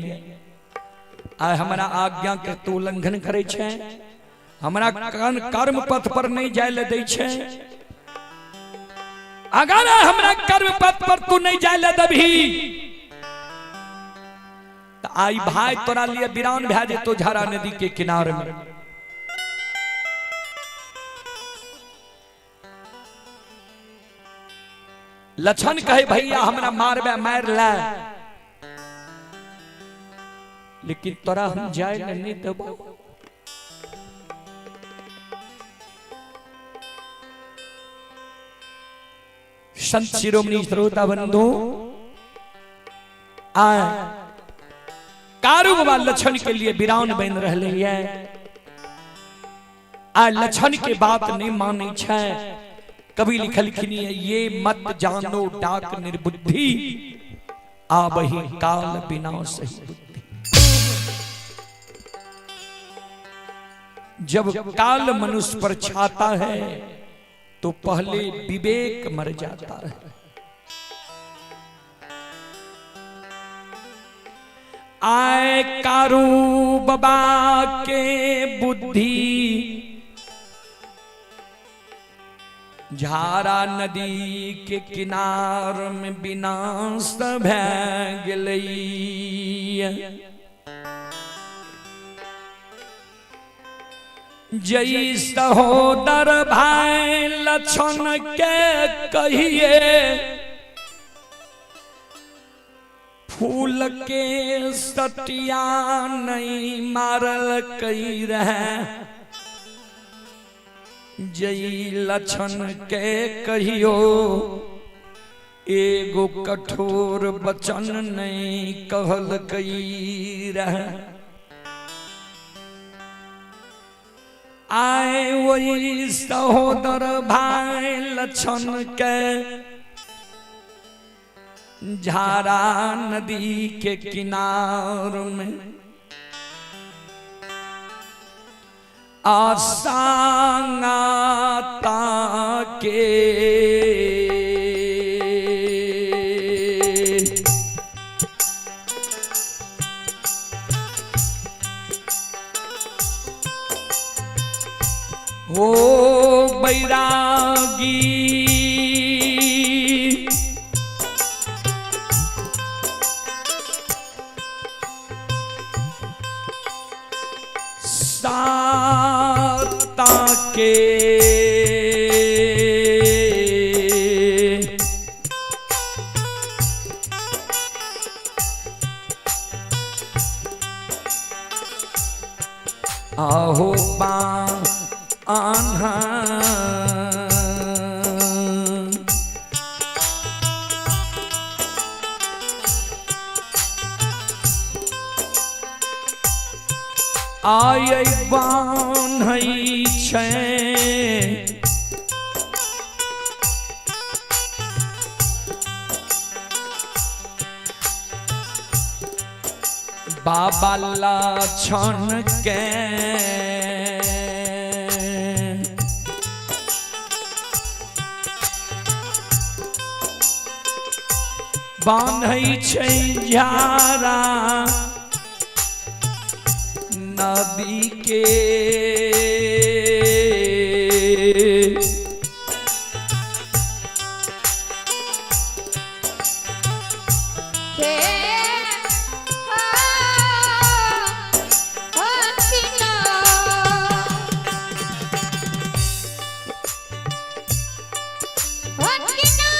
आय हमरा आज्ञा के तू उल्लंघन करे छे, हमरा कर्म पथ पर नहीं जाय ले दै छे। अगर हमरा कर्म पथ पर तू नहीं जाय ले दबही त आई भाई तोरा लिए वीरान भए जेतो झारा नदी के किनारे में। लछन कहे, भैया हमरा मारबे मार ले, लेकिन तोरा हम जाय ले नहीं देबो। संत शिरोमणि श्रोता बंधु, आय कारू बाबा लछन के लिए वीरान बन रहले ये। आ लछन के बात नहीं माने छै। कवि लिखलखिन ये मत जानो डाक निर्बुद्धि, आबही काल बिना सही बुद्धि। जब काल मनुष्य पर छाता है तो पहले विवेक मर जाता है। आय कारू बाबा के बुद्धि झारा नदी के किनार में विनाश भए गेलै। जई सहोदर भाई लक्षण के कहिए फूल के सटिया नहीं मारल कई रहे। जई लक्षण के कहियो एगो कठोर वचन नहीं कहल कई रहे। आए वही सहोदर भाई लक्षण के झारा नदी के किनार में आसांगाता के हो बैरागी साता के आहो बा आन्हा आय बान्है छै बाबा लक्षण के बान्है छै झारा नदी के हे हो किना हो किना।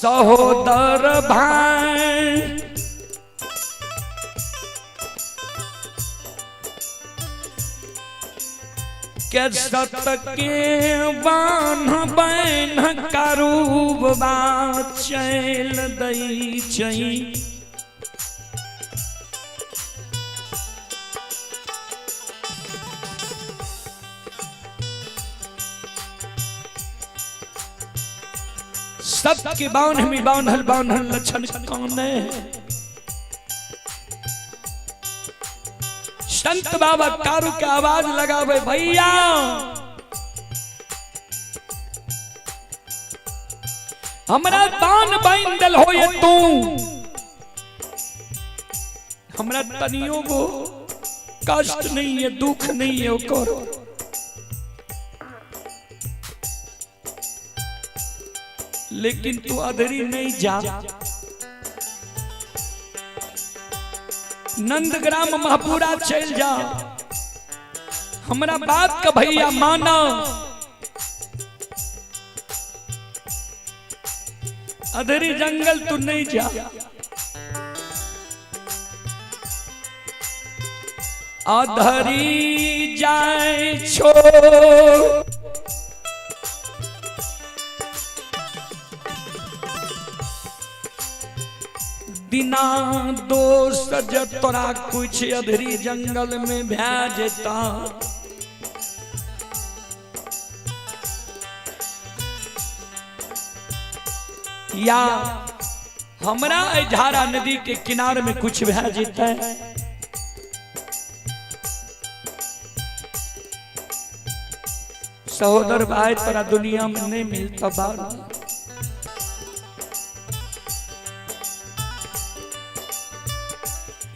सहोदर भाई के सत के बान्ह बैन करूबा चैल दै छै। सबके बान्ह में बान्हल बान्हल लक्षण काने। संत बाबा कारू के आवाज लगावे, भैया हमरा बान बांध दल हो ये तू, हमरा तनियो को कष्ट नहीं है, दुख नहीं है ओकर। लेकिन तू अधरी नहीं जा, नंदग्राम महपुरा चल जा, हमरा बात का भैया माना। अधरी जंगल तू नहीं जा। अधरी जाए छो बिना दोष ज तोरा कुछ अधरी जंगल में भै जेता, या हमरा झारा नदी के किनार में कुछ भै जेता है, सहोदर भाई तोरा दुनिया में नहीं मिलता बार।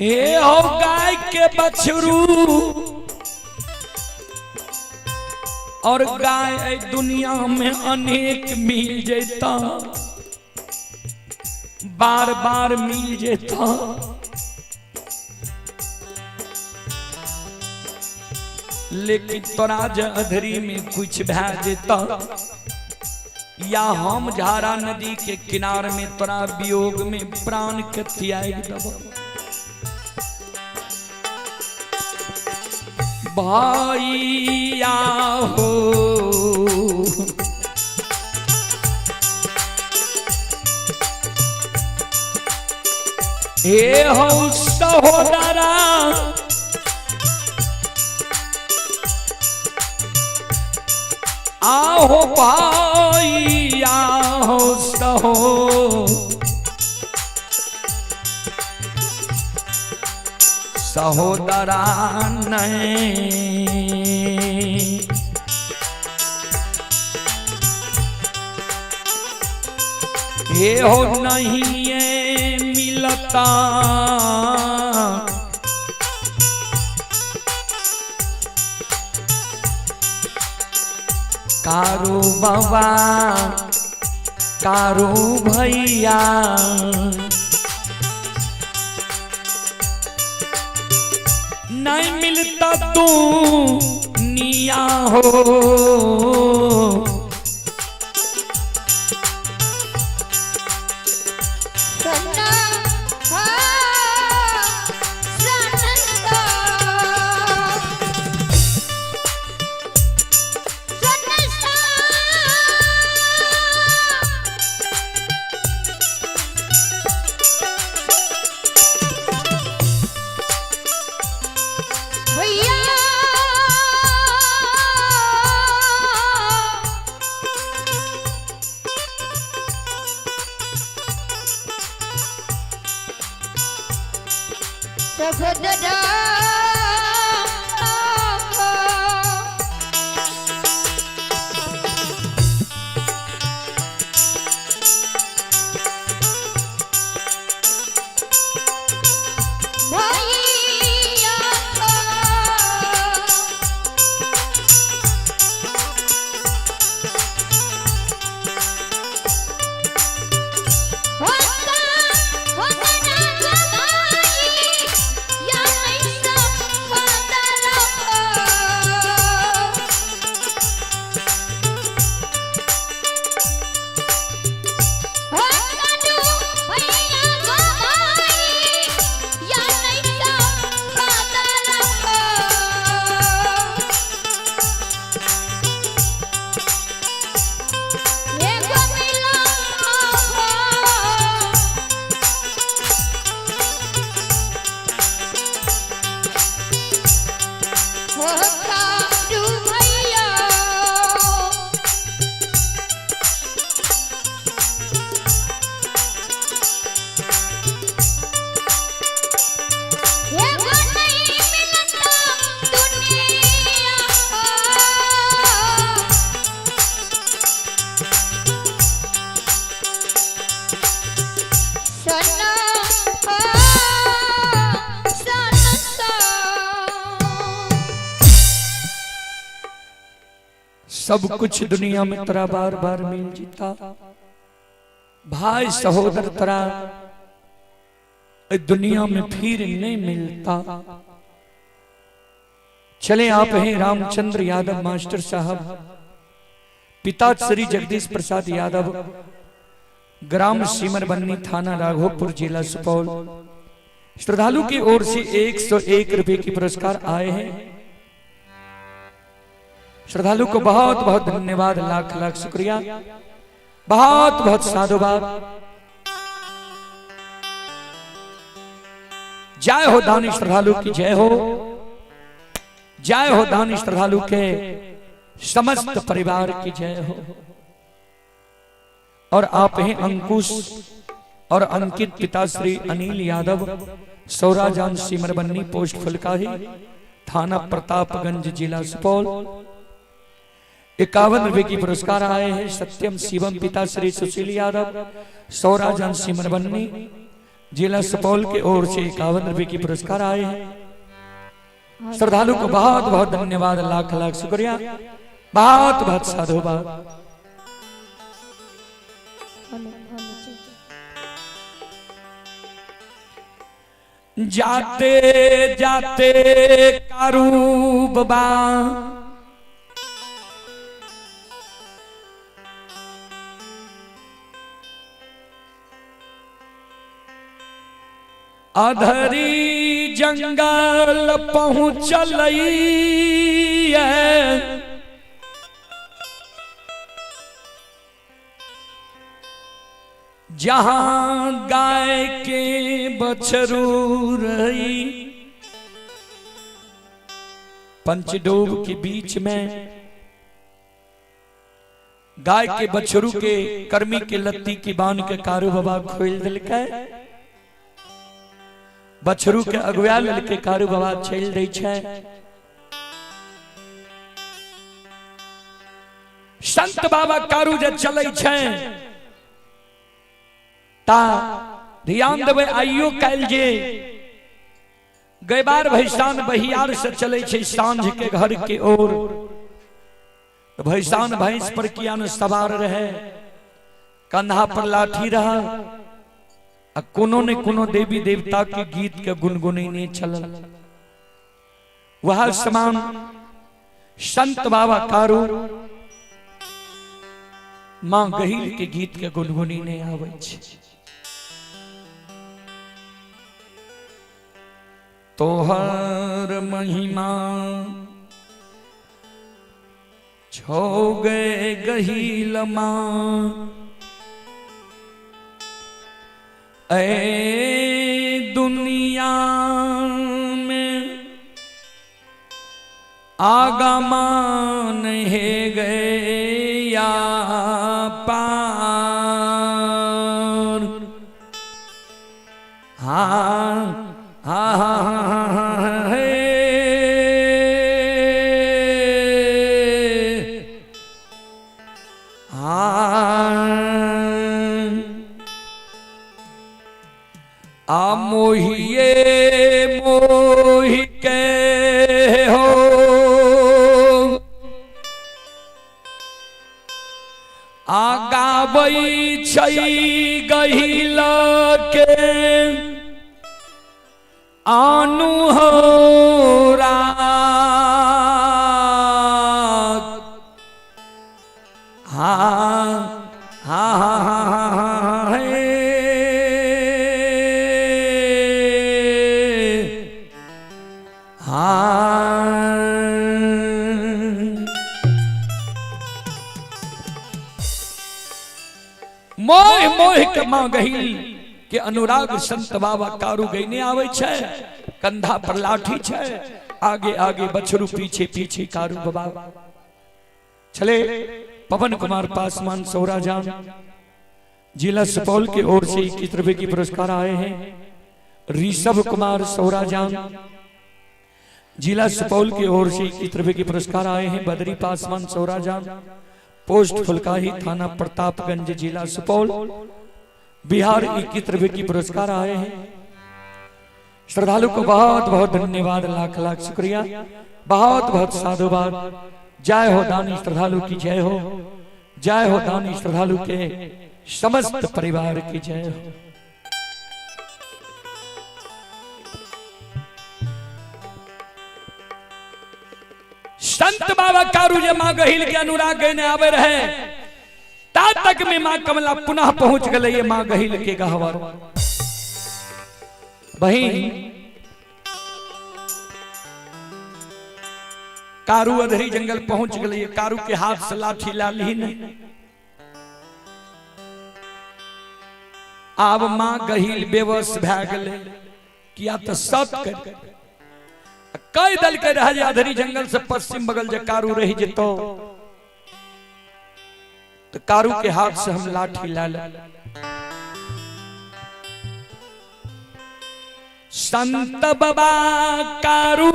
हे हो गाय के बछरू और गाय दुनिया में अनेक मिल जेता, बार बार मिल जेता, लेकिन तोरा जे अधरी में कुछ भै जेता या हम झारा नदी के किनार में तोरा वियोग में प्राण के त्याग देब। भैया हो हे हो सहोदरा, आहो भैया हो सहो सहोदरा नहीं। ये हो नहीं ये मिलता, कारू बाबा कारू भैया नहीं मिलता तू निया हो। होता ना जगाई या ऐसा। सब कुछ दुनिया में तोरा बार बार मिल जीता, भाई सहोदर तोरा दुनिया में फिर नहीं मिलता। चले आप हैं रामचंद्र यादव मास्टर साहब, पिता श्री जगदीश प्रसाद यादव, ग्राम सिमरबन्नी, थाना राघोपुर, जिला सुपौल। श्रद्धालु की ओर से 101 रुपए की पुरस्कार आए हैं। श्रद्धालु को बहुत बहुत धन्यवाद, लाख लाख शुक्रिया, बहुत बहुत साधुवाद। जय हो दानी श्रद्धालु की जय हो, जय हो दानी श्रद्धालु के समस्त परिवार की जय हो। और आप हैं अंकुश और अंकित, पिता श्री अनिल यादव, सौराजान सिमरबन्नी, पोस्ट फुलकाही, थाना प्रतापगंज, जिला सुपौल। 51 रुपए की पुरस्कार आए हैं। सत्यम शिवम, पिता श्री सुशील यादव, सौराजान सिमरबन्नी, जिला सुपौल के ओर से 51 रुपए की पुरस्कार आए हैं। श्रद्धालु को बहुत बहुत धन्यवाद, लाख लाख शुक्रिया, बहुत बहुत साधुवाद। जाते जाते कारू बाबा अधरी जंगल पहुँचल, जहां गाय के बछरू रही। पंचडोब के बीच में गाय के बछरू के कर्मी के लत्ती की बांध के कारू बाबा खोल दिलकै, बछरू के अगुआ ललके कारू बाबा चल दै छै। संत बाबा कारू जे चलै छै ता ध्यान देबै, आइयो काल्हि जे गैबार भैसान बहियार से चलै छै साँझ के घर के ओर, भैसान भैंस पर किया न सवार रहे, कंधा पर लाठी रहा, आ कोनो ने कोनो देवी देवता के गीत के गुनगुनेने चलल। वह समान संत बाबा कारू मां गहील के गीत के गुनगुनेने आबै छै। तोहर महिमा छो गए गहील मां, ऐ दुनिया में आगमान है गया पार। हाँ हाँ हाँ हे हाँ आ मोहिए मोहि के हो आ गाबै छै गहिल के आनु हो रात। हाँ हाँ हाँ हे हाँ। मोह मोह के मां गहिल के अनुराग संत बाबा कारू गईने आवे छै, कंधा पर लाठी छै, आगे आगे बछरू पीछे पीछे कारू बाबा चले। पवन कुमार पासवान सौराजान जिला सुपौल के ओर से 21 रुपए की पुरस्कार आए हैं। ऋषभ कुमार सौराजान जिला सुपौल की ओर से 21 रुपए की पुरस्कार आए हैं। बद्री पासवान सौराजान, पोस्ट फुलकाही, थाना प्रतापगंज, जिला सुपौल, बिहार 21 रुपए की पुरस्कार आए हैं। श्रद्धालु को बहुत बहुत धन्यवाद, लाख लाख शुक्रिया, बहुत बहुत साधुवाद। जय हो दानी श्रद्धालु की जय हो, जय हो दानी श्रद्धालु के समस्त परिवार की जय हो। संत बाबा कारू जे माँ गहिल के अनुराग ने आवे रहे, ता तक में माँ कमला पुनः पहुंच गए ये माँ गहिल के गहवर। बहिन कारू अधरी जंगल पहुंच गए, कारू के हाथ से लाठी लाली ने। आब माँ गहिल बेबस भै गए, किया तो सत कर कई दल के रह जे अधरी जंगल से पश्चिम बगल जे कारू रही जेतो तो कारू के हाथ से हम लाठी ला ले। संत बाबा कारू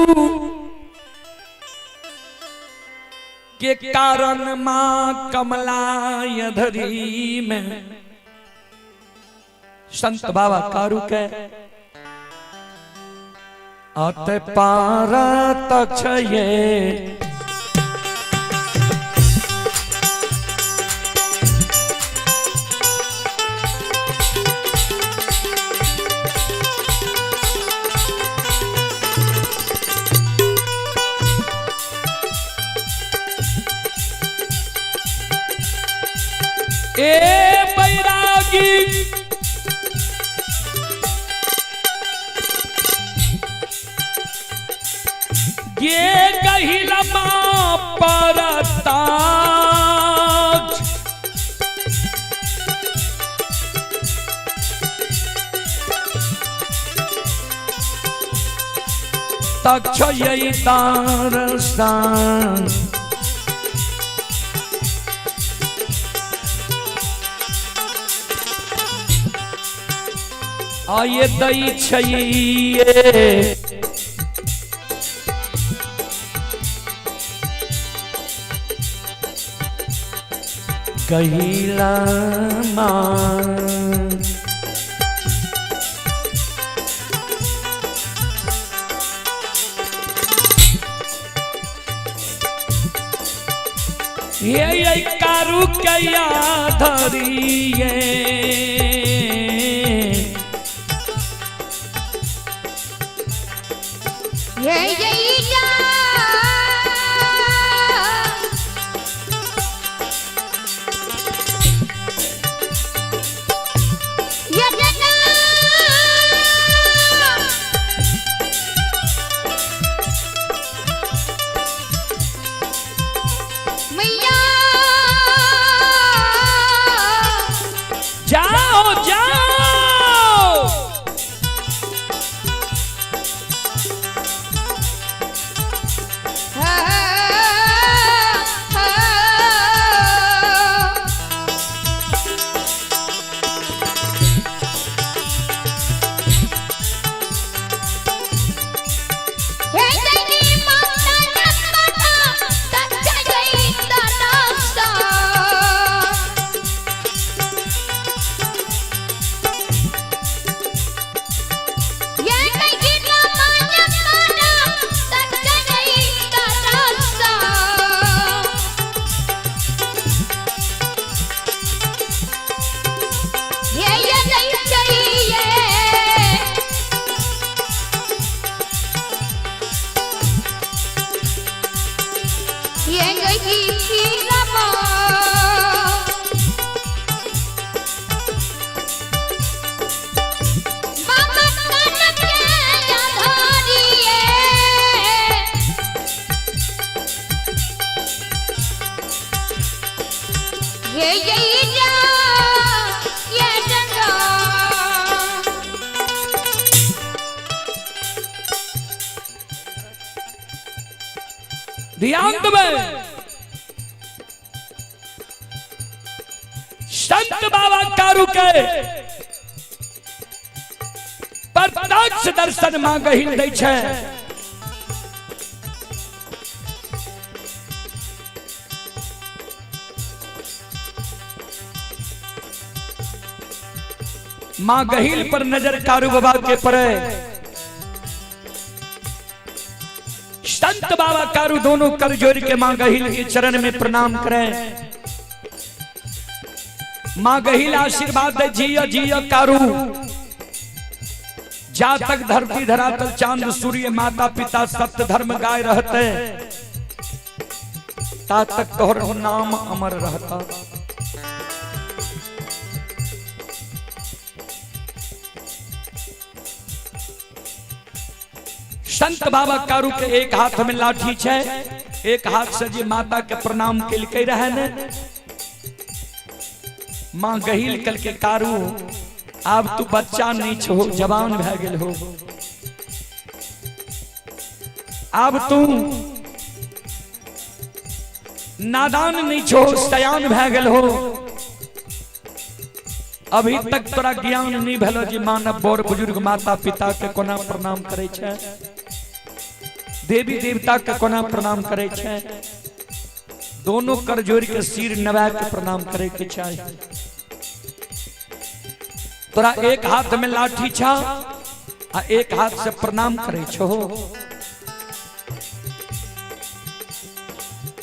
के कारण माँ कमला अधरी में, संत बाबा कारू के अत पार तक्षये ए बैरागी ये कहिला मां परताज तक्षय तारसान आये दई छइये गहिला मां। ये कारू कया धरिए ये ये मैया जाओ जाओ। ध्यान देवे संत बाबा कारू के प्रत्यक्ष दर्शन मां गहिल दै छै। मां गहिल पर नजर कारू बाबा के पड़े। संत बाबा कारू दोनों कर जोड़ के मां गहिल के चरण में प्रणाम करें। मां गहिल आशीर्वाद दे, जियो जियो कारू, जा तक धरती धरातल चांद सूर्य माता पिता सत्य धर्म गाय रहते ता तक तोहर नाम अमर रहता। संत बाबा कारू के एक हाथ में लाठी छे, एक हाथ से जे माता के प्रणाम केलकै रहे ने, मां गहिल कल के कारू अब तू बच्चा नहीं छो, जवान भए गेल हो, अब तू नादान नहीं छो, सयान भए गेल हो, अभी तक तोरा ज्ञान नहीं भेलो जे मानव बड़ बुजुर्ग माता पिता के कोना प्रणाम करे छे, देवी देवता के कोना प्रणाम करे छे, दोनों कर जोड़ के सिर नवा के प्रणाम करे के चाही। तोरा एक हाथ में लाठी छा आ एक हाथ से प्रणाम करे छो।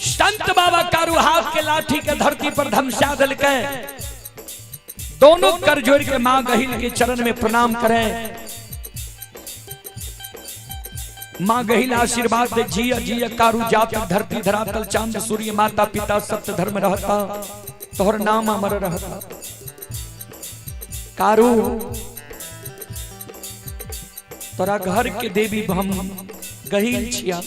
संत बाबा कारू हाथ के लाठी के धरती पर धमसा देलकै, दोनों कर जोड़ के मां गहिल के चरण में प्रणाम करे। मां गहिल आशीर्वाद दे, जिया जिया कारू जात धरती धरातल चांद सूर्य माता पिता सत्य धर्म रहता, तोहर नाम अमर रहता। कारू तोरा घर के देवी हम गहिल छिया।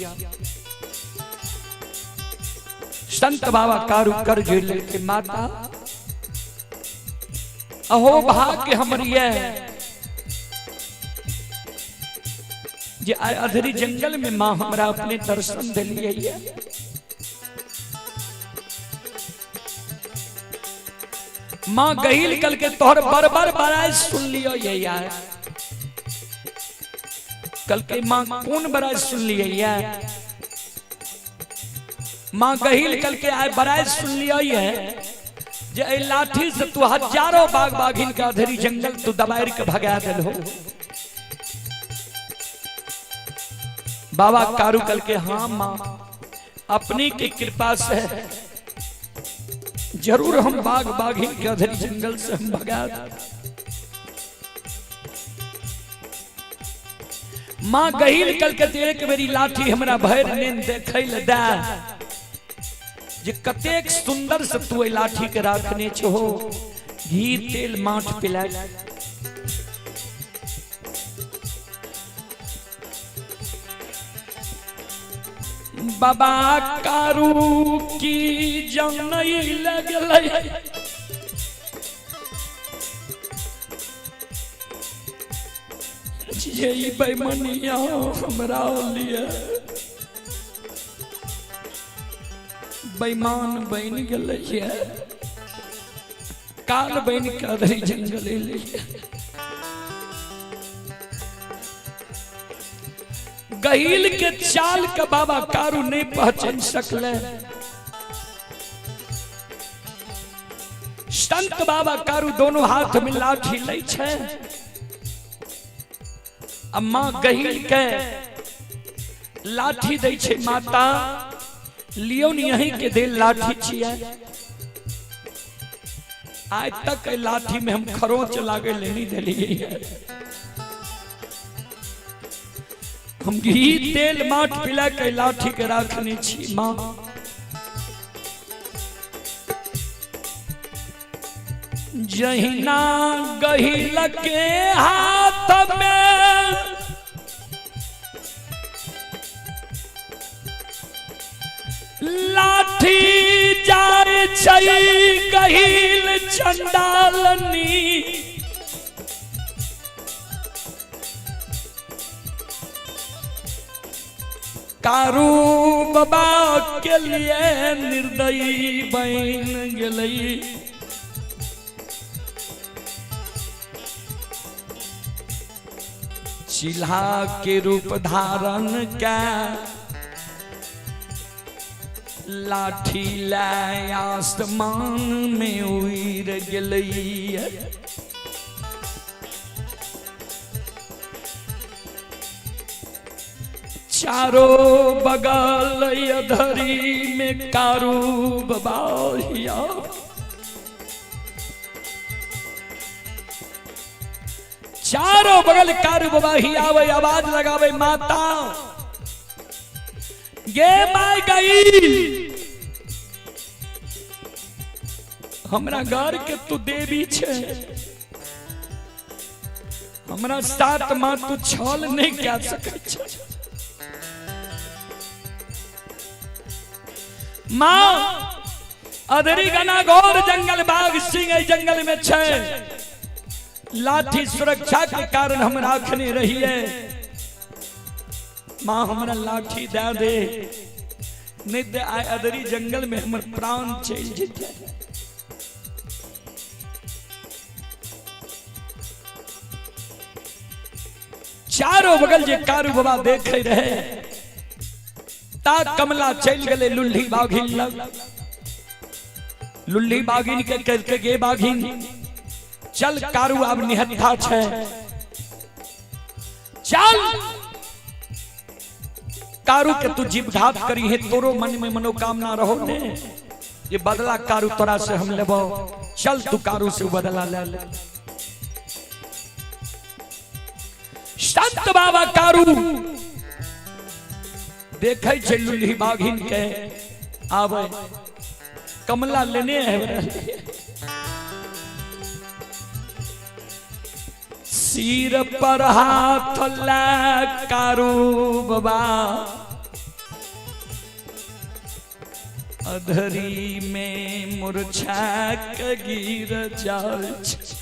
संत बाबा कारू कर जोड़ के माता अहो भाग्य हमर ये जे अधरी जंगल में मां हमरा अपने दर्शन दिलिए। मां गहिल कल के तोहर बरबर बड़ाई सुन लियो ये यार, कल के मां कौन बड़ाई सुन लिए यार? मां गहिल कल के आए बड़ाई सुन लियो ये जे ए लाठी से तू हजारों बाघ बाघिन के अधरी जंगल तू दबाइर के भगा दिल हो। बाबा कारू कल के हाँ मां अपनी की कृपा से जरूर हम बाघ बाघिन के अधरी जंगल से हम भगा। मां गहिल कल के एक मेरी लाठी हमरा भर नींद देखै ल दा जे कतेक सुंदर से तू लाठी के राखने छो, घी तेल माठ पिला। बाबा कारू की जनई लगलै जे ई बेईमानिया हमरा लिए बेईमान बन गेलै, काल बन के अधरी जंगल एलै। गहिल के चाल के बाबा कारू नहीं पहचान सकले। संत बाबा कारू दोनों हाथ में लाठी लै छै, अम्मा गहिल के लाठी दै छै, माता लियो न यहीं के दे लाठी छियै, आज तक लाठी में हम खरोच लागे लेनी दिलिए, हम घी तेल माठ पिला के लाठी के राखने छी मां। जहिना गहिल के हाथ में लाठी जाय छै गहिल चंडालनी, कारू बाबा के लिए निर्दयी बन गेलै। चिल्हा के रूप धारण के लाठी लाय आसमान में उड़ गेलै। चारों बगल अधरी में कारू बाबा, चारों बगल कारू बाबा ही आवे, आवाज लगावे, माता गे my गई, हमरा घर के तू देवी छे, हमरा सात माँ तू छल नहीं कह सकै छे। माँ अधरी गना घोर जंगल बाघ सिंह एहि जंगल में छे, लाठी सुरक्षा के कारण हम राखने रहिए, माँ हमरा लाठी दे दे, नहीं तो आइ अदरी जंगल में हमर प्राण चलि जेतै। चारों बगल जे कारू बाबा देखे रहे, ता कमला चलि गेलै लुल्ही बाघिन लग। लुल्ही बाघिन के कहलकै, गे बाघिन चल, कारू आब निहत्था छै, चल कारू के तू जीवघात करी है, तोरो मन में मनोकामना रहो ने, ये बदला कारू तोरा से हम लेबो, चल तू कारू से बदला ले ले। संत बाबा कारू देखे छै लुल्ही बाघिन के आवे, कमला लेने है, सिर पर हाथ ला कारू बाबा अधरी में मूर्छा के गिर जाय छै।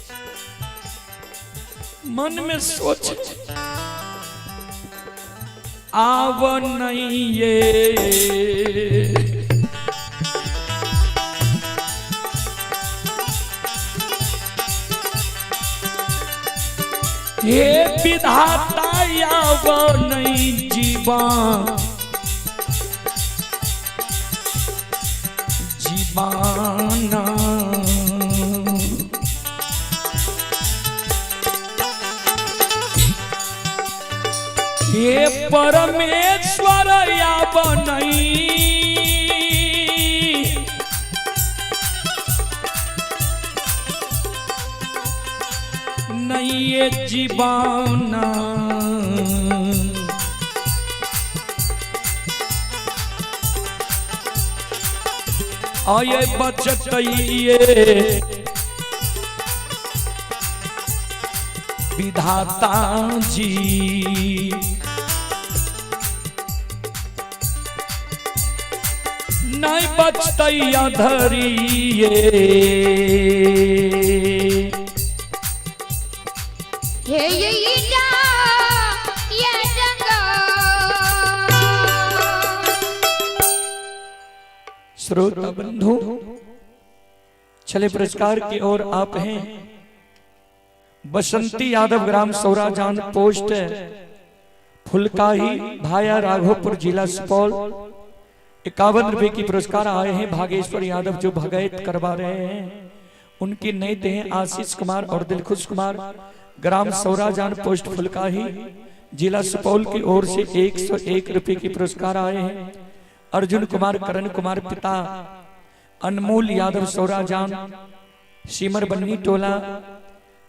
मन में सोच आव नहीं ये हे विधाता आव नहीं जीवन जीवाना, हे परमेश्वर आव नहीं, नहीं ये जीवाना। आये बचत ये विधाता जी, नहीं बचत अधरिए। हे ये जा ये जंगल। श्रोता बंधु, चले पुरस्कार की ओर आप हैं। बसंती यादव, ग्राम सौराजान, पोस्ट फुलकाही, भाया राघोपुर, जिला सुपौल, 51 रुपए की पुरस्कार आए हैं। भागेश्वर यादव जो भगैत करवा रहे हैं, उनकी नए हैं आशीष कुमार और दिलखुश कुमार, ग्राम सौराजान, पोस्ट फुलकाही, जिला सुपौल की ओर से 101 रुपए की पुरस्कार आए हैं। अर्जुन कुमार, करण कुमार, पिता अनमोल यादव, सौराजान, सीमर बन्नी टोला,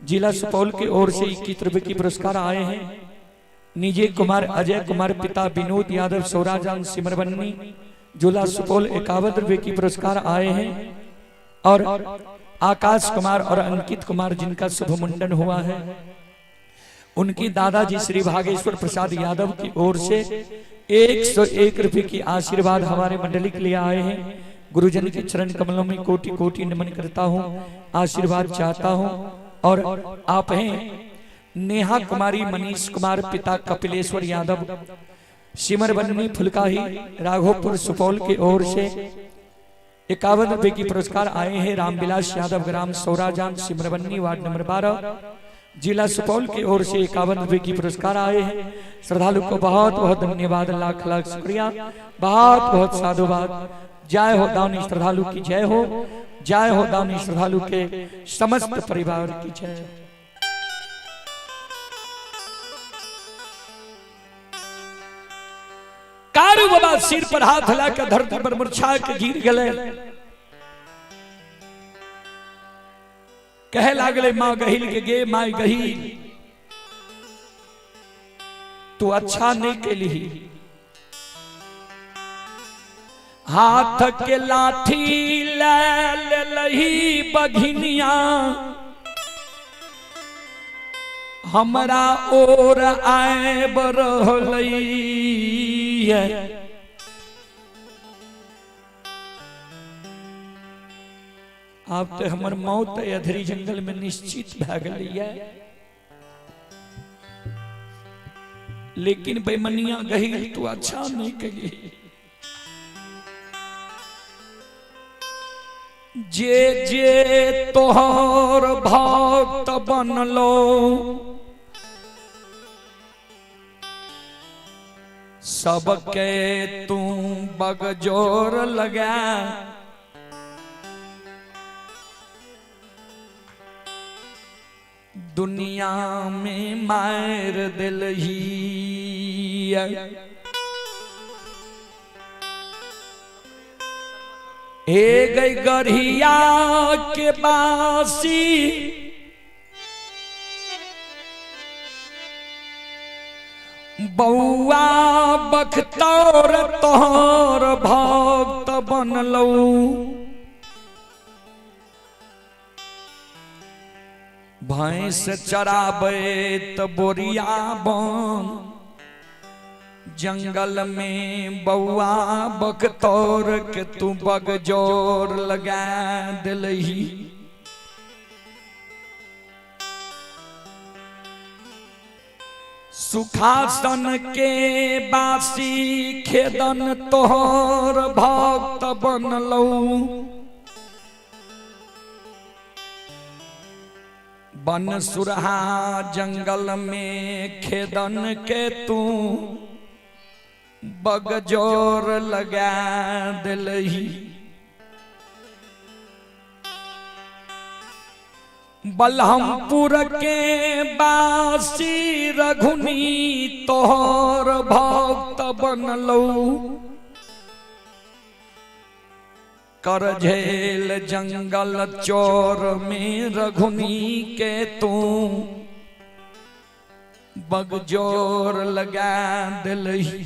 जिला सुपौल की ओर से 21 रुपए की पुरस्कार आए हैं। निजे कुमार, अजय कुमार, पिता विनोद यादव, सौराजान, सिमरबन्नी, जिला सुपौल, 51 रुपए की पुरस्कार आए हैं। और आकाश कुमार और अंकित कुमार जिनका शुभ मुंडन हुआ है, उनकी दादाजी श्री भागेश्वर प्रसाद यादव की ओर से 101 रुपए की आशीर्वाद हमारे मंडली के लिए आए हैं। गुरुजन के चरण कमलों में कोटि कोटि नमन करता हूँ, आशीर्वाद चाहता हूँ। और आप हैं नेहा कुमारी, मनीष कुमार, पिता कपिलेश्वर यादव, सिमरबन्नी, फुलकाही, राघोपुर, सुपौल की ओर से 51 रुपए की पुरस्कार आए हैं। रामविलास यादव, ग्राम सौराजान, सिमरबन्नी, वार्ड नंबर 12, जिला सुपौल की ओर से 51 रुपए की पुरस्कार आए हैं। श्रद्धालु को बहुत बहुत धन्यवाद, लाख लाख शुक्रिया, बहुत बहुत साधुवाद। जय हो दानी श्रद्धालु की जय हो, जय हो दानी श्रद्धालु के समस्त परिवार की जय। बाबा सिर पर हाथ ला के धरती पर मुरझा के गिर गए। कहे लागले मां गहिल के, गे माई गहिल, तू अच्छा नहीं के ली, हाथ के लाठी ले लही बघिनिया, हमरा ओर आए बरहलई। आब तो हमर मौत अधरी जंगल में निश्चित भए गेलै, लेकिन बेमनिया गहिल तू अच्छा नहीं कही। जे जे तोहर भक्त बनलो सबके तू बगजोर लगा, दुनिया में मार दिलही। हे गई गढ़िया के बासी, बौआ बख्तौर तोहर भक्त बनलौ, भैंस चराबे त बोरिया बन, जंगल में बौआ बख्तौर के तू बगजोर लगा दिलही। सुखासन के बासी खेदन तोहर भक्त बनलौ, बन सुरहा जंगल में खेदन के तू बगजोर लगा दिलही। बलहमपुर के बासी रघुनी तोहर भक्त बनलौ, करझेल जंगल चोर में रघुनी के तू बगजोर लगा दिलही।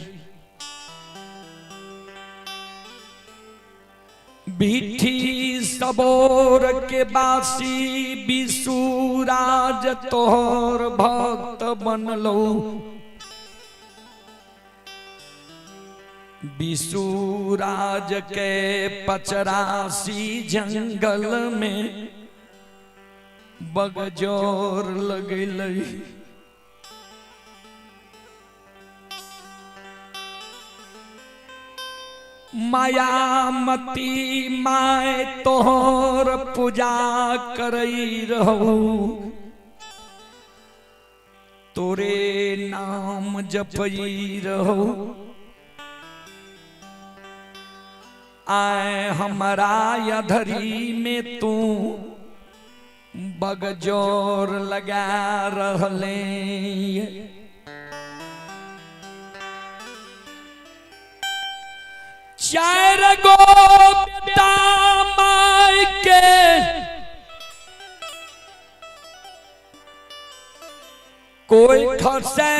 बीठी सबोर के बासी बिसुराज तोहर भक्त बनलौ, बिसुराज के पचरासी जंगल में बगजोर लगलई। मायामती my तोहर पूजा करई रहू, तोरे नाम जपई रहू, आए हमारा अधरी में तू बगजोर लगा रहले। चार गो बेटा माय के कोई खसे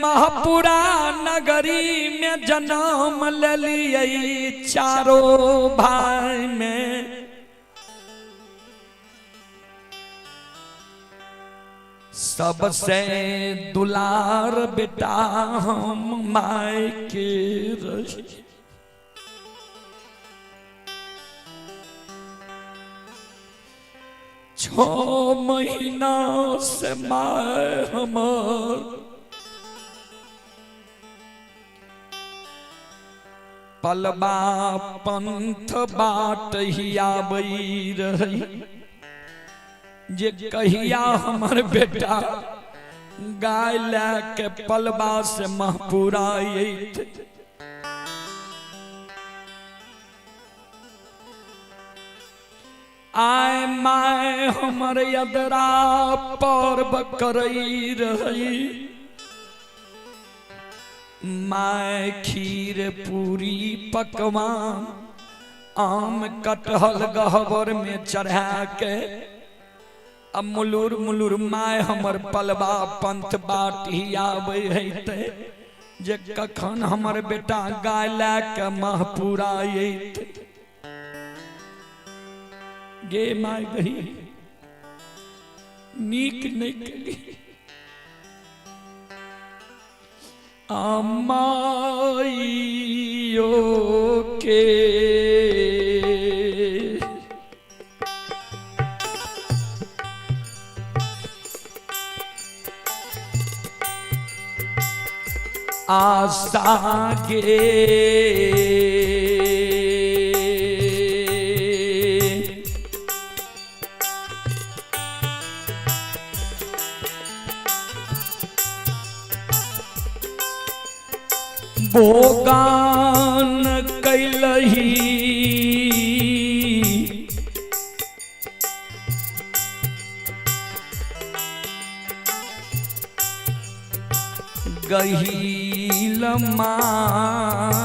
महापुरा नगरी में जन्म ले लिये चारों भाई में, सबसे दुलार बेटा हम my के रही। 6 महीना से my हमार पलबा पंथ बाट हियाबई रही, जे कहिया हमर बेटा गाय लै के पलबा से महपुरा अयतै। आय my हमर यदरा पर्व करई रही, My खीर पूरी पकवान आम कटहल गहबर में चढ़ा के आ मुलुर मुलुर my हमर पलवा पंथ बाट ही आबै है ते जे कखन हमर बेटा गाय लए के महपूरा अयतै। गे my गही नीक नहीं केली। अमाइयो के आशा गे भोगान कैलही गहील मान।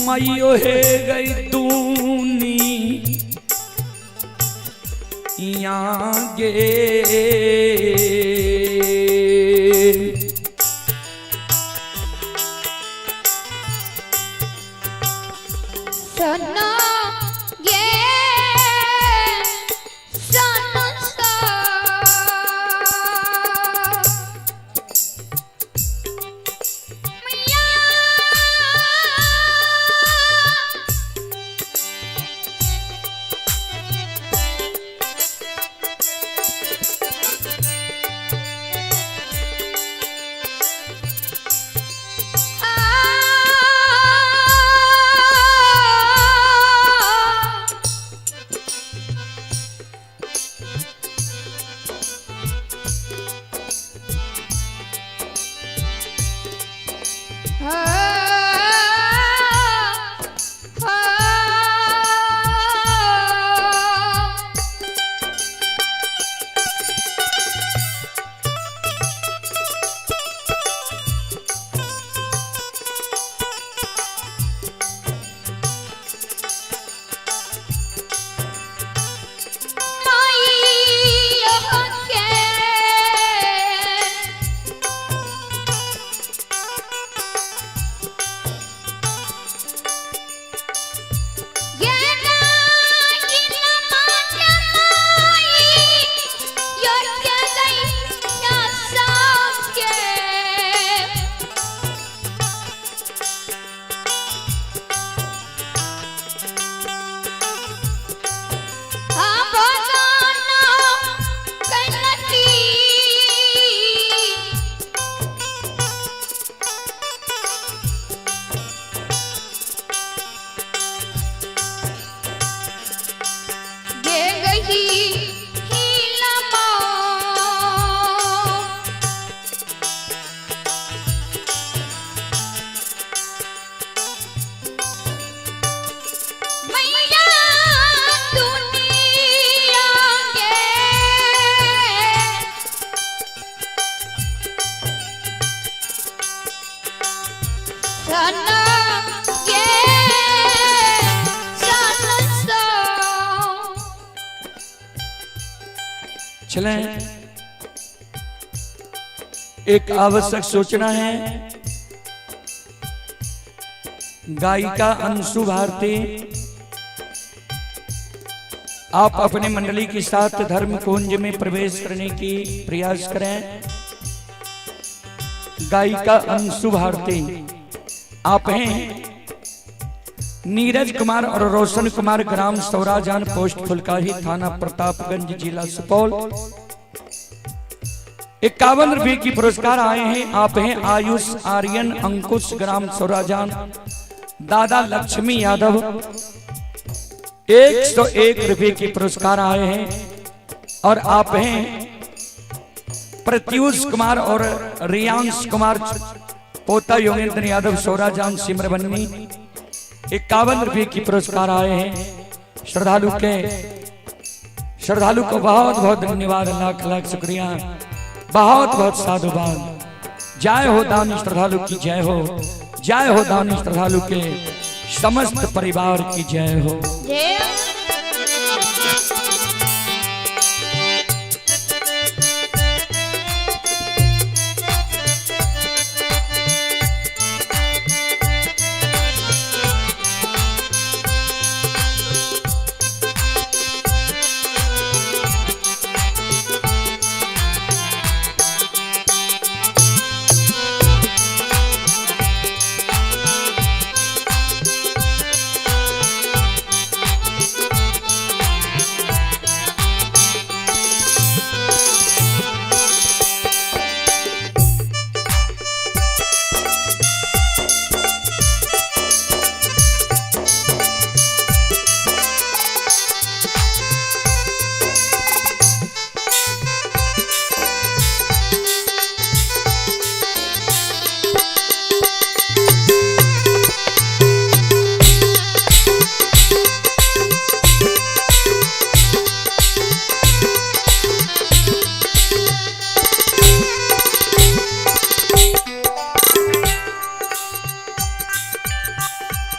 मैयो हे गई तूनी यहाँ गे सना गे सना सा मैया आ मैया दुनिया के सना गे सना सा। चलें, एक आवश्यक सूचना है। गायिका अंशु भारती, आप अपने मंडली के साथ धर्म कुंज में प्रवेश करने की प्रयास करें। गायिका अंशु भारती आप हैं नीरज कुमार और रोशन कुमार, ग्राम सौराजान, पोस्ट फुलकाही, थाना प्रतापगंज, जिला सुपौल। 51 रुपए की पुरस्कार आए हैं। आप हैं आयुष आर्यन अंकुश, ग्राम सौराजान, दादा लक्ष्मी यादव। 101 रुपए के पुरस्कार आए हैं। और आप हैं प्रत्यूष कुमार और रियांश कुमार, पोता योगेंद्र यादव, सौराजान, सिमरबन्नी। 51 रुपए की पुरस्कार आए हैं। श्रद्धालु के श्रद्धालु को बहुत बहुत धन्यवाद, लाख लाख शुक्रिया, बहुत बहुत साधुवाद। जय हो दानी श्रद्धालु की जय हो, जय हो दानी श्रद्धालु के समस्त परिवार की जय हो। जय।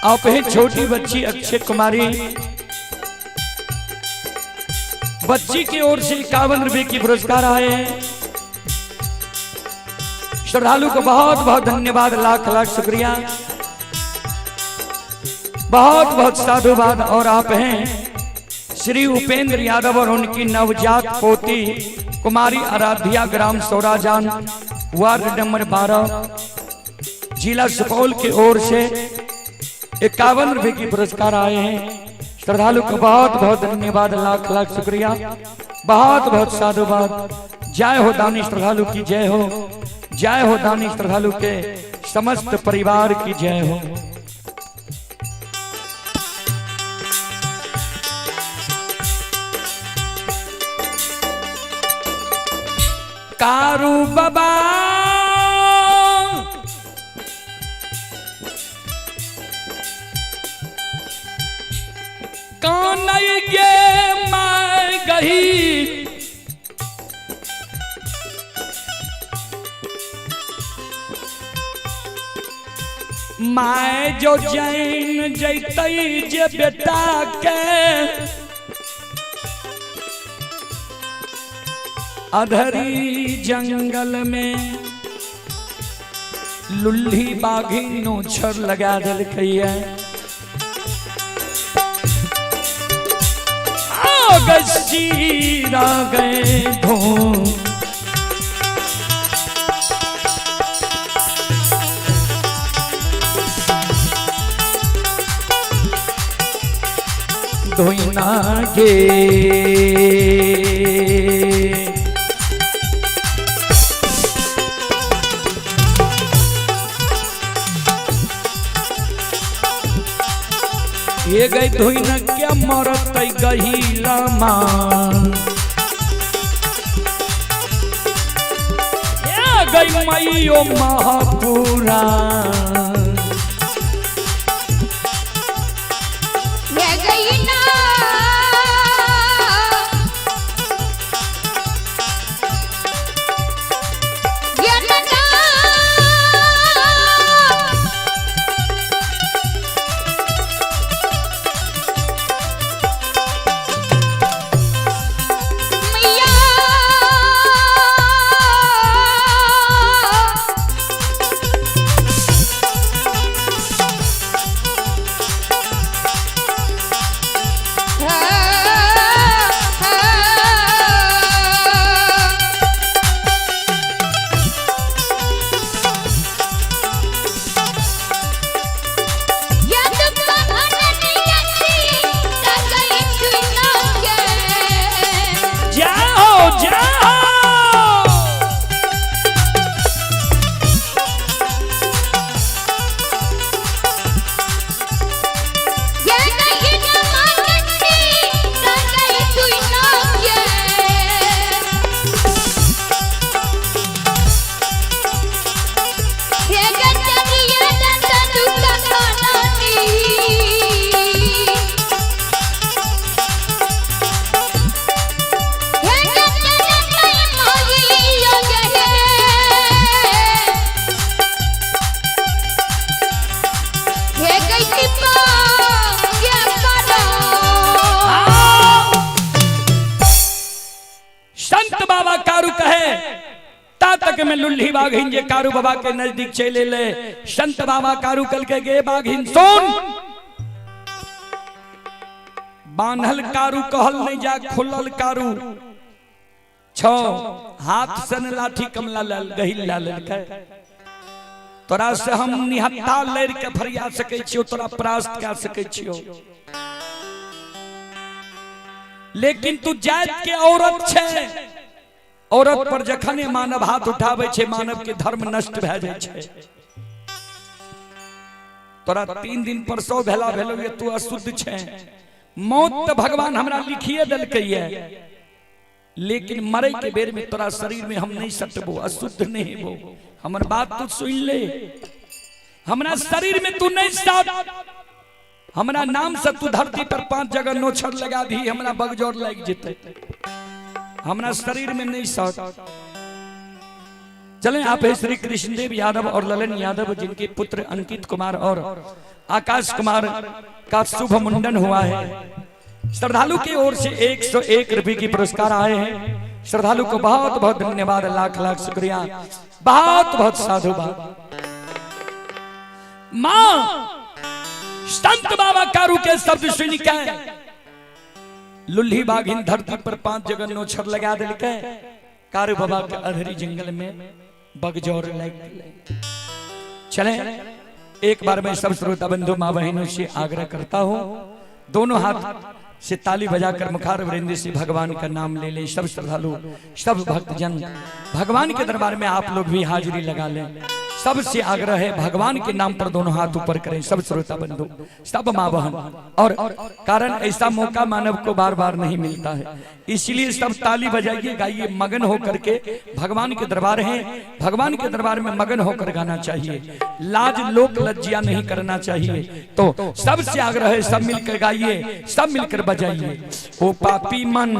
आप हैं छोटी बच्ची अक्षय कुमारी, बच्ची की ओर से 51 रुपए की पुरस्कार आए हैं। श्रद्धालु को बहुत बहुत धन्यवाद, लाख लाख शुक्रिया, बहुत बहुत साधुवाद। और आप हैं श्री उपेंद्र यादव और उनकी नवजात पोती कुमारी आराध्या, ग्राम सौराजान, वार्ड नंबर 12, जिला सुपौल की ओर से 51 रुपए की पुरस्कार आए हैं। श्रद्धालु को बहुत बहुत धन्यवाद, लाख लाख शुक्रिया, बहुत बहुत साधुवाद। जय हो दानी श्रद्धालु की जय हो, जय हो दानी श्रद्धालु के समस्त परिवार की जय हो। कारू बाबा कौन गे मैं गही, मैं जो जैन जैतई जे बेटा के अधरी जंगल में लुल्ही बाघी नोछर लगा दिलकैया। गशीरा गए धो धोइना के ये गई धोइना क्या मरत गहीला मान, ये गई मईयो महापुरा। ये गई ना ये ना मैया संत बाबा कारू कहे ता तक में लुल्ही बाघिन जे कारू बाबा के नजदीक चले ले। संत बाबा कारू कल के गे बाघिन सुन, बान्हल कारू कहल नहीं जा, खुलल कारू छो हाथ सन लाठी कमला लाल गहिल लाल के तोरा से हम निहत्था लड़ के फरिया सकै छियो, तोरा परास्त कर सकै छियो, लेकिन तू जात के औरत छे। औरत पर जखने मानव हाथ उठावे छे मानव के धर्म नष्ट भए जाय छे। तोरा 3 दिन परसो भेला भेलो ये तू अशुद्ध छे। मौत तो भगवान हमरा लिखिए देलकै ये, लेकिन मरे के बेर में तोरा शरीर में हम नहीं सटबो, अशुद्ध नहीं हेबो। हमर बात तू सुन ले, हमरा शरीर में तू नहीं सट, हमरा नाम से तू धरती पर 5 जगह नोछर लगा दी, हमरा बगजोर लाग जेते, हमरा शरीर में नहीं सट। चलें आप है श्री कृष्णदेव यादव और ललन यादव, जिनके पुत्र अंकित कुमार और आकाश कुमार का शुभ मुंडन हुआ है। श्रद्धालु की ओर से 101 रुपए की पुरस्कार आए हैं। श्रद्धालु को बहुत बहुत धन्यवाद, लाख लाख शुक्रिया, बहुत बहुत साधुवाद। मां संत बाबा कारू के शब्द सुन के लुल्ही बाघिन धरती पर 5 जगह नोछर लगा दिलके, कारू बाबा के अधरी जंगल में बगजोर लग गए। चले एक बार मैं सब श्रोता बंधु माँ बहनों से आग्रह करता हूँ, दोनों हाथ से ताली बजाकर मुखार वृंद से भगवान का नाम ले लें। सब श्रद्धालु, सब भक्तजन भगवान के दरबार में आप लोग भी हाजिरी लगा लें। सबसे आग्रह है भगवान के नाम पर दोनों हाथ ऊपर करें, सब श्रोता बंधु, सब माँ बहन। और कारण ऐसा मौका मानव को बार बार नहीं मिलता है, इसलिए सब ताली बजाइए, गाइए, मगन होकर के। भगवान के दरबार है, भगवान के दरबार में मगन होकर गाना चाहिए, लाज लोक लज्जिया नहीं करना चाहिए। तो सबसे आग्रह है सब मिलकर गाइए, सब मिलकर बजाइए। ओ पापी मन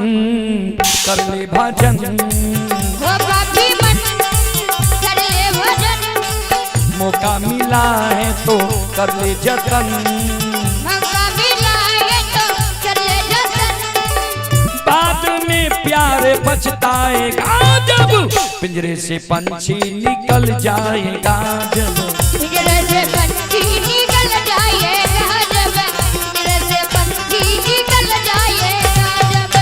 कर ले भजन, ओ पापी मन कर ले भजन, मौका मिला है तो कर ले जतन, मौका मिला है तो कर ले जतन, बाद में प्यार पछताएगा जब पिंजरे से पंछी निकल जाएगा, जब पिंजरे से पंछी निकल जाएगा, जब पिंजरे से पंछी निकल जाएगा, जब।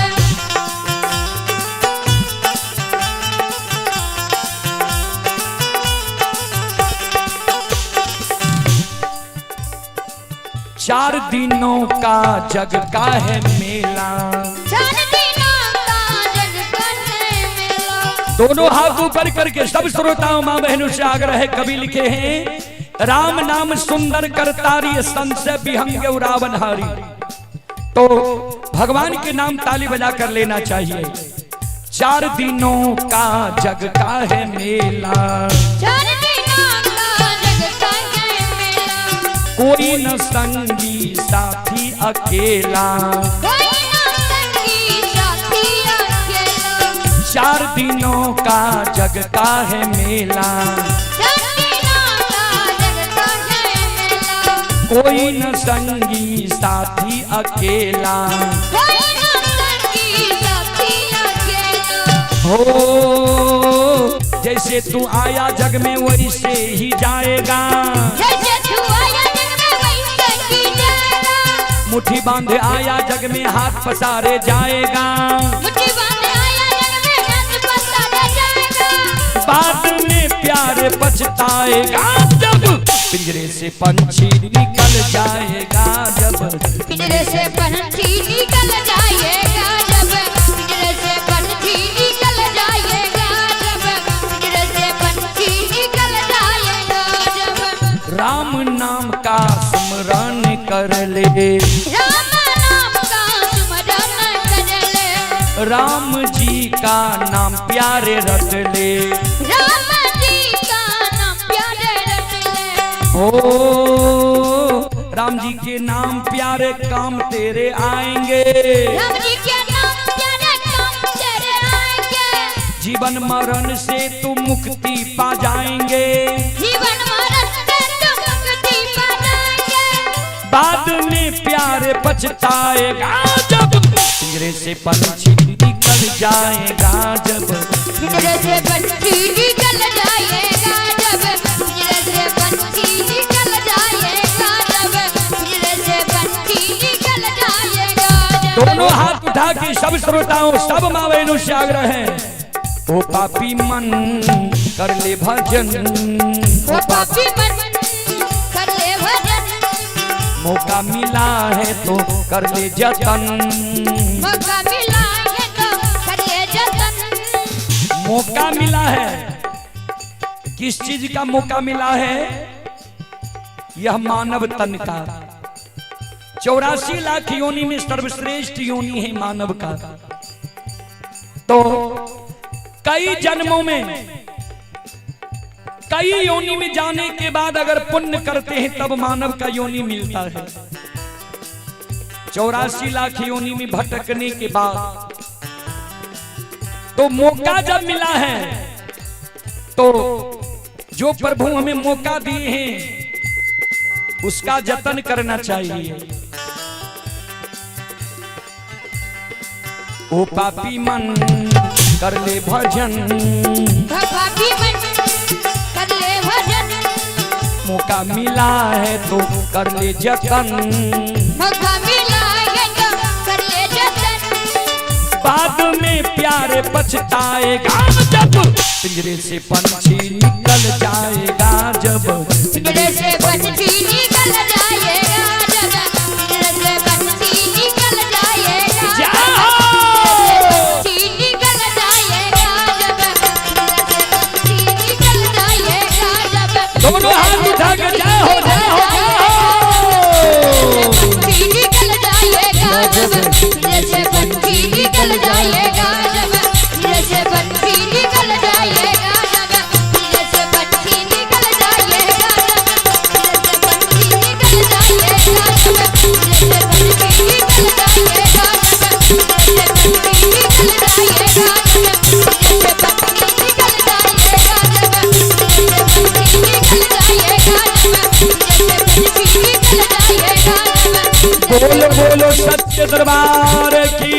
चार दिनों का जग का है मेला, 4 दिनों का जग का है मेला। दोनों हाथ ऊपर करके सब श्रोताओं माँ बहनों से आग्रह है, कवि लिखे हैं राम नाम सुंदर करतारी संशय विहंग रावण हारी। तो भगवान के नाम ताली बजा कर लेना चाहिए। 4 दिनों का जग का है मेला, 4 दिनों का जग का है मेला, कोई न संगी साथी अकेला, कोई न संगी साथी अकेला, 4 दिनों का जग का है मेला, 4 दिनों का जग का है मेला, कोई न संगी साथी अकेला, कोई न संगी साथी अकेला। हो जैसे तू आया जग में वैसे ही जाएगा, जैसे तू आया जग में वैसे ही जाएगा, मुट्ठी बांधे आया जग में हाथ पसारे जाएगा, मुट्ठी बांधे आया जग में हाथ पसारे जाएगा, बाद में प्यार पछताएगा जब पिंजरे से पंछी निकल जाएगा, जब पिंजरे से पंछी निकल जाएगा, जब पिंजरे से पंछी निकल जाएगा, जब पिंजरे से पंछी निकल जाएगा, जब। राम नाम का स्मरण कर ले, राम नाम का स्मरण कर ले, राम जी का नाम प्यारे रट ले, राम जी का नाम प्यारे रट ले, ओ राम जी के नाम प्यारे काम तेरे आएंगे, राम जी के नाम प्यारे काम तेरे आएंगे, जीवन मरण से तू मुक्ति पा जाएंगे, जीवन मरण से तू मुक्ति पा जाएंगे, बाद में प्यार पछताएगा जब पिंजरे से पंछी निकल निकल जाएगा जब, पिंजरे से पंछी निकल जाएगा जब, पिंजरे से पंछी निकल जाएगा जब, पिंजरे से पंछी निकल जाएगा जब। दोनों हाथ उठा के सब श्रोताओं सब माँ बहनों से आग्रह है, ओ पापी मन कर ले भजन, ओ पापी मन कर ले भजन, मौका मिला है तो कर ले जतन, मौका मिला है तो कर ले जतन। मौका मिला है, किस चीज का मौका मिला है? यह मानव तन का। 84 लाख योनि में सर्वश्रेष्ठ योनि है मानव का। तो कई जन्मों में कई योनि में जाने के बाद अगर पुण्य करते हैं तब मानव का योनि मिलता है। 84 लाख योनि में भटकने के बाद तो मौका जब मिला है, तो जो प्रभु हमें मौका दिए हैं उसका जतन करना चाहिए। ओ पापी मन कर ले भजन, पापी मन कर ले भजन, मौका मिला है तो कर ले जतन, मौका मिला है तो कर ले जतन। बाद में प्यारे पछताएगा जब, पिंजरे से पंछी निकल जाएगा जब, पिंजरे से पंछी निकल जाएगा जब, पिंजरे से पंछी निकल जाएगा, पंछी निकल जाएगा जब, पिंजरे से पंछी निकल जाएगा जब। दोनों हाथ उठा के जय हो जय हो जय हो। पंछी निकल जाएगा जब, पिंजरे से पंछी निकल जाएगा जब, पिंजरे से पंछी निकल जाएगा जब, पिंजरे से पंछी निकल जाएगा जब, पिंजरे से पंछी निकल जाएगा जब, पिंजरे से पंछी निकल जाएगा जब, पिंजरे से पंछी निकल जाएगा जब, पिंजरे से पंछी निकल जाएगा जब, पिंजरे से पंछी निकल जाएगा जब, पिंजरे से पंछी निकल जाएगा जब। बोलो बोलो सच्चे दरबार की,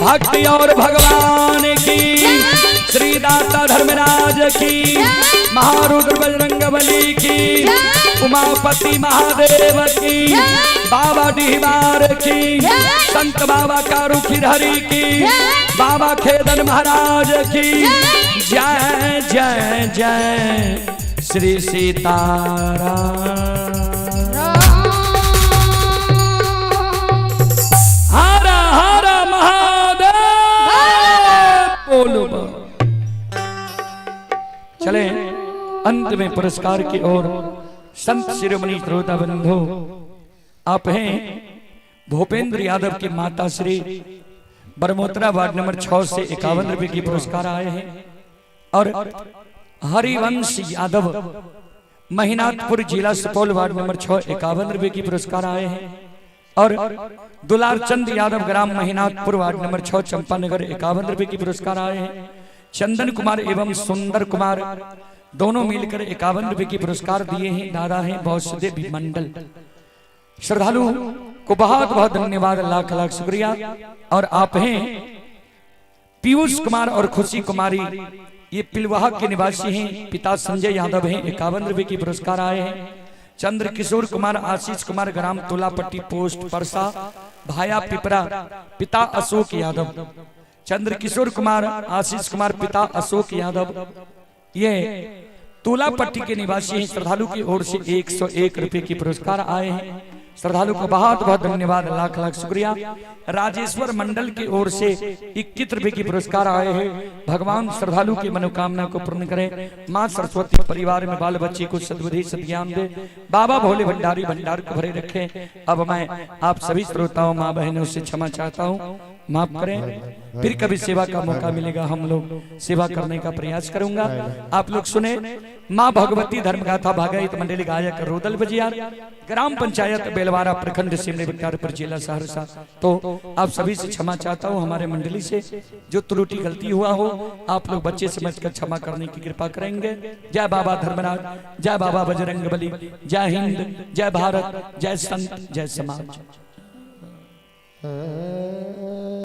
भक्ति और भगवान की, श्री दाता धर्मराज की, महारुद्र बजरंग बली की, उमापति महादेव की, बाबा डिहबार की, संत बाबा कारूखिर हरि की, बाबा खेदन महाराज की जय जय जय श्री सीताराम। हर हर महादेव बोलो। चले अंत में पुरस्कार की ओर। संत शिरोमणि श्रोता बंधु, आप हैं भूपेंद्र यादव की माता श्री बरमोत्रा वार्ड नंबर 6 से 51 रुपए की पुरस्कार आए हैं। और हरिवंश यादव महिनाथपुर जिला सुपौल वार्ड नंबर 6 51 रुपए की पुरस्कार आए हैं। और दुलारचंद यादव ग्राम महिनाथपुर वार्ड नंबर 6 चंपानगर 51 रुपए की पुरस्कार आए हैं। चंदन कुमार एवं सुंदर कुमार दोनों मिलकर 51 रुपए की पुरस्कार दिए हैं। दादा हैं वासुदेव मंडल। श्रद्धालु को बहुत बहुत धन्यवाद, लाख लाख शुक्रिया। और आप हैं पीयूष कुमार और खुशी कुमारी, ये पिलवाहा के निवासी हैं, पिता संजय यादव हैं, 51 रुपए की पुरस्कार आए हैं। चंद्र किशोर कुमार आशीष कुमार ग्राम तुलापट्टी पोस्ट परसा भाया पिपरा, पिता अशोक यादव। चंद्र किशोर कुमार आशीष कुमार पिता अशोक यादव, ये तुलापट्टी के निवासी हैं। श्रद्धालु की ओर से 101 रुपए की पुरस्कार आए हैं। श्रद्धालु को बहुत बहुत धन्यवाद, लाख लाख शुक्रिया। राजेश्वर मंडल की ओर से 21 रुपए की पुरस्कार आए हैं। भगवान श्रद्धालु की मनोकामना को पूर्ण करें। माँ सरस्वती परिवार में बाल बच्चे को सद्बुद्धि सद्ज्ञान दे। बाबा भोले भंडारी भंडार को भरे रखें। अब मैं आप सभी श्रोताओं माँ बहनों से क्षमा चाहता हूँ, माफ करें। फिर कभी सेवा का मौका मिलेगा, हम लोग सेवा करने का प्रयास करूंगा। आप लोग सुने माँ भगवती धर्मगाथा भागवत मंडली गायक रोदल बजियार, ग्राम पंचायत बेलवारा, प्रखंड सिमरी बख्तियारपुर, जिला सहरसा। तो आप सभी से क्षमा चाहता हूँ, हमारे मंडली से जो त्रुटि गलती हुआ हो आप लोग बच्चे समझकर क्षमा करने की कृपा करेंगे। जय बाबा धर्मराज, जय बाबा बजरंग बली, जय हिंद, जय भारत, जय संत, जय समाज।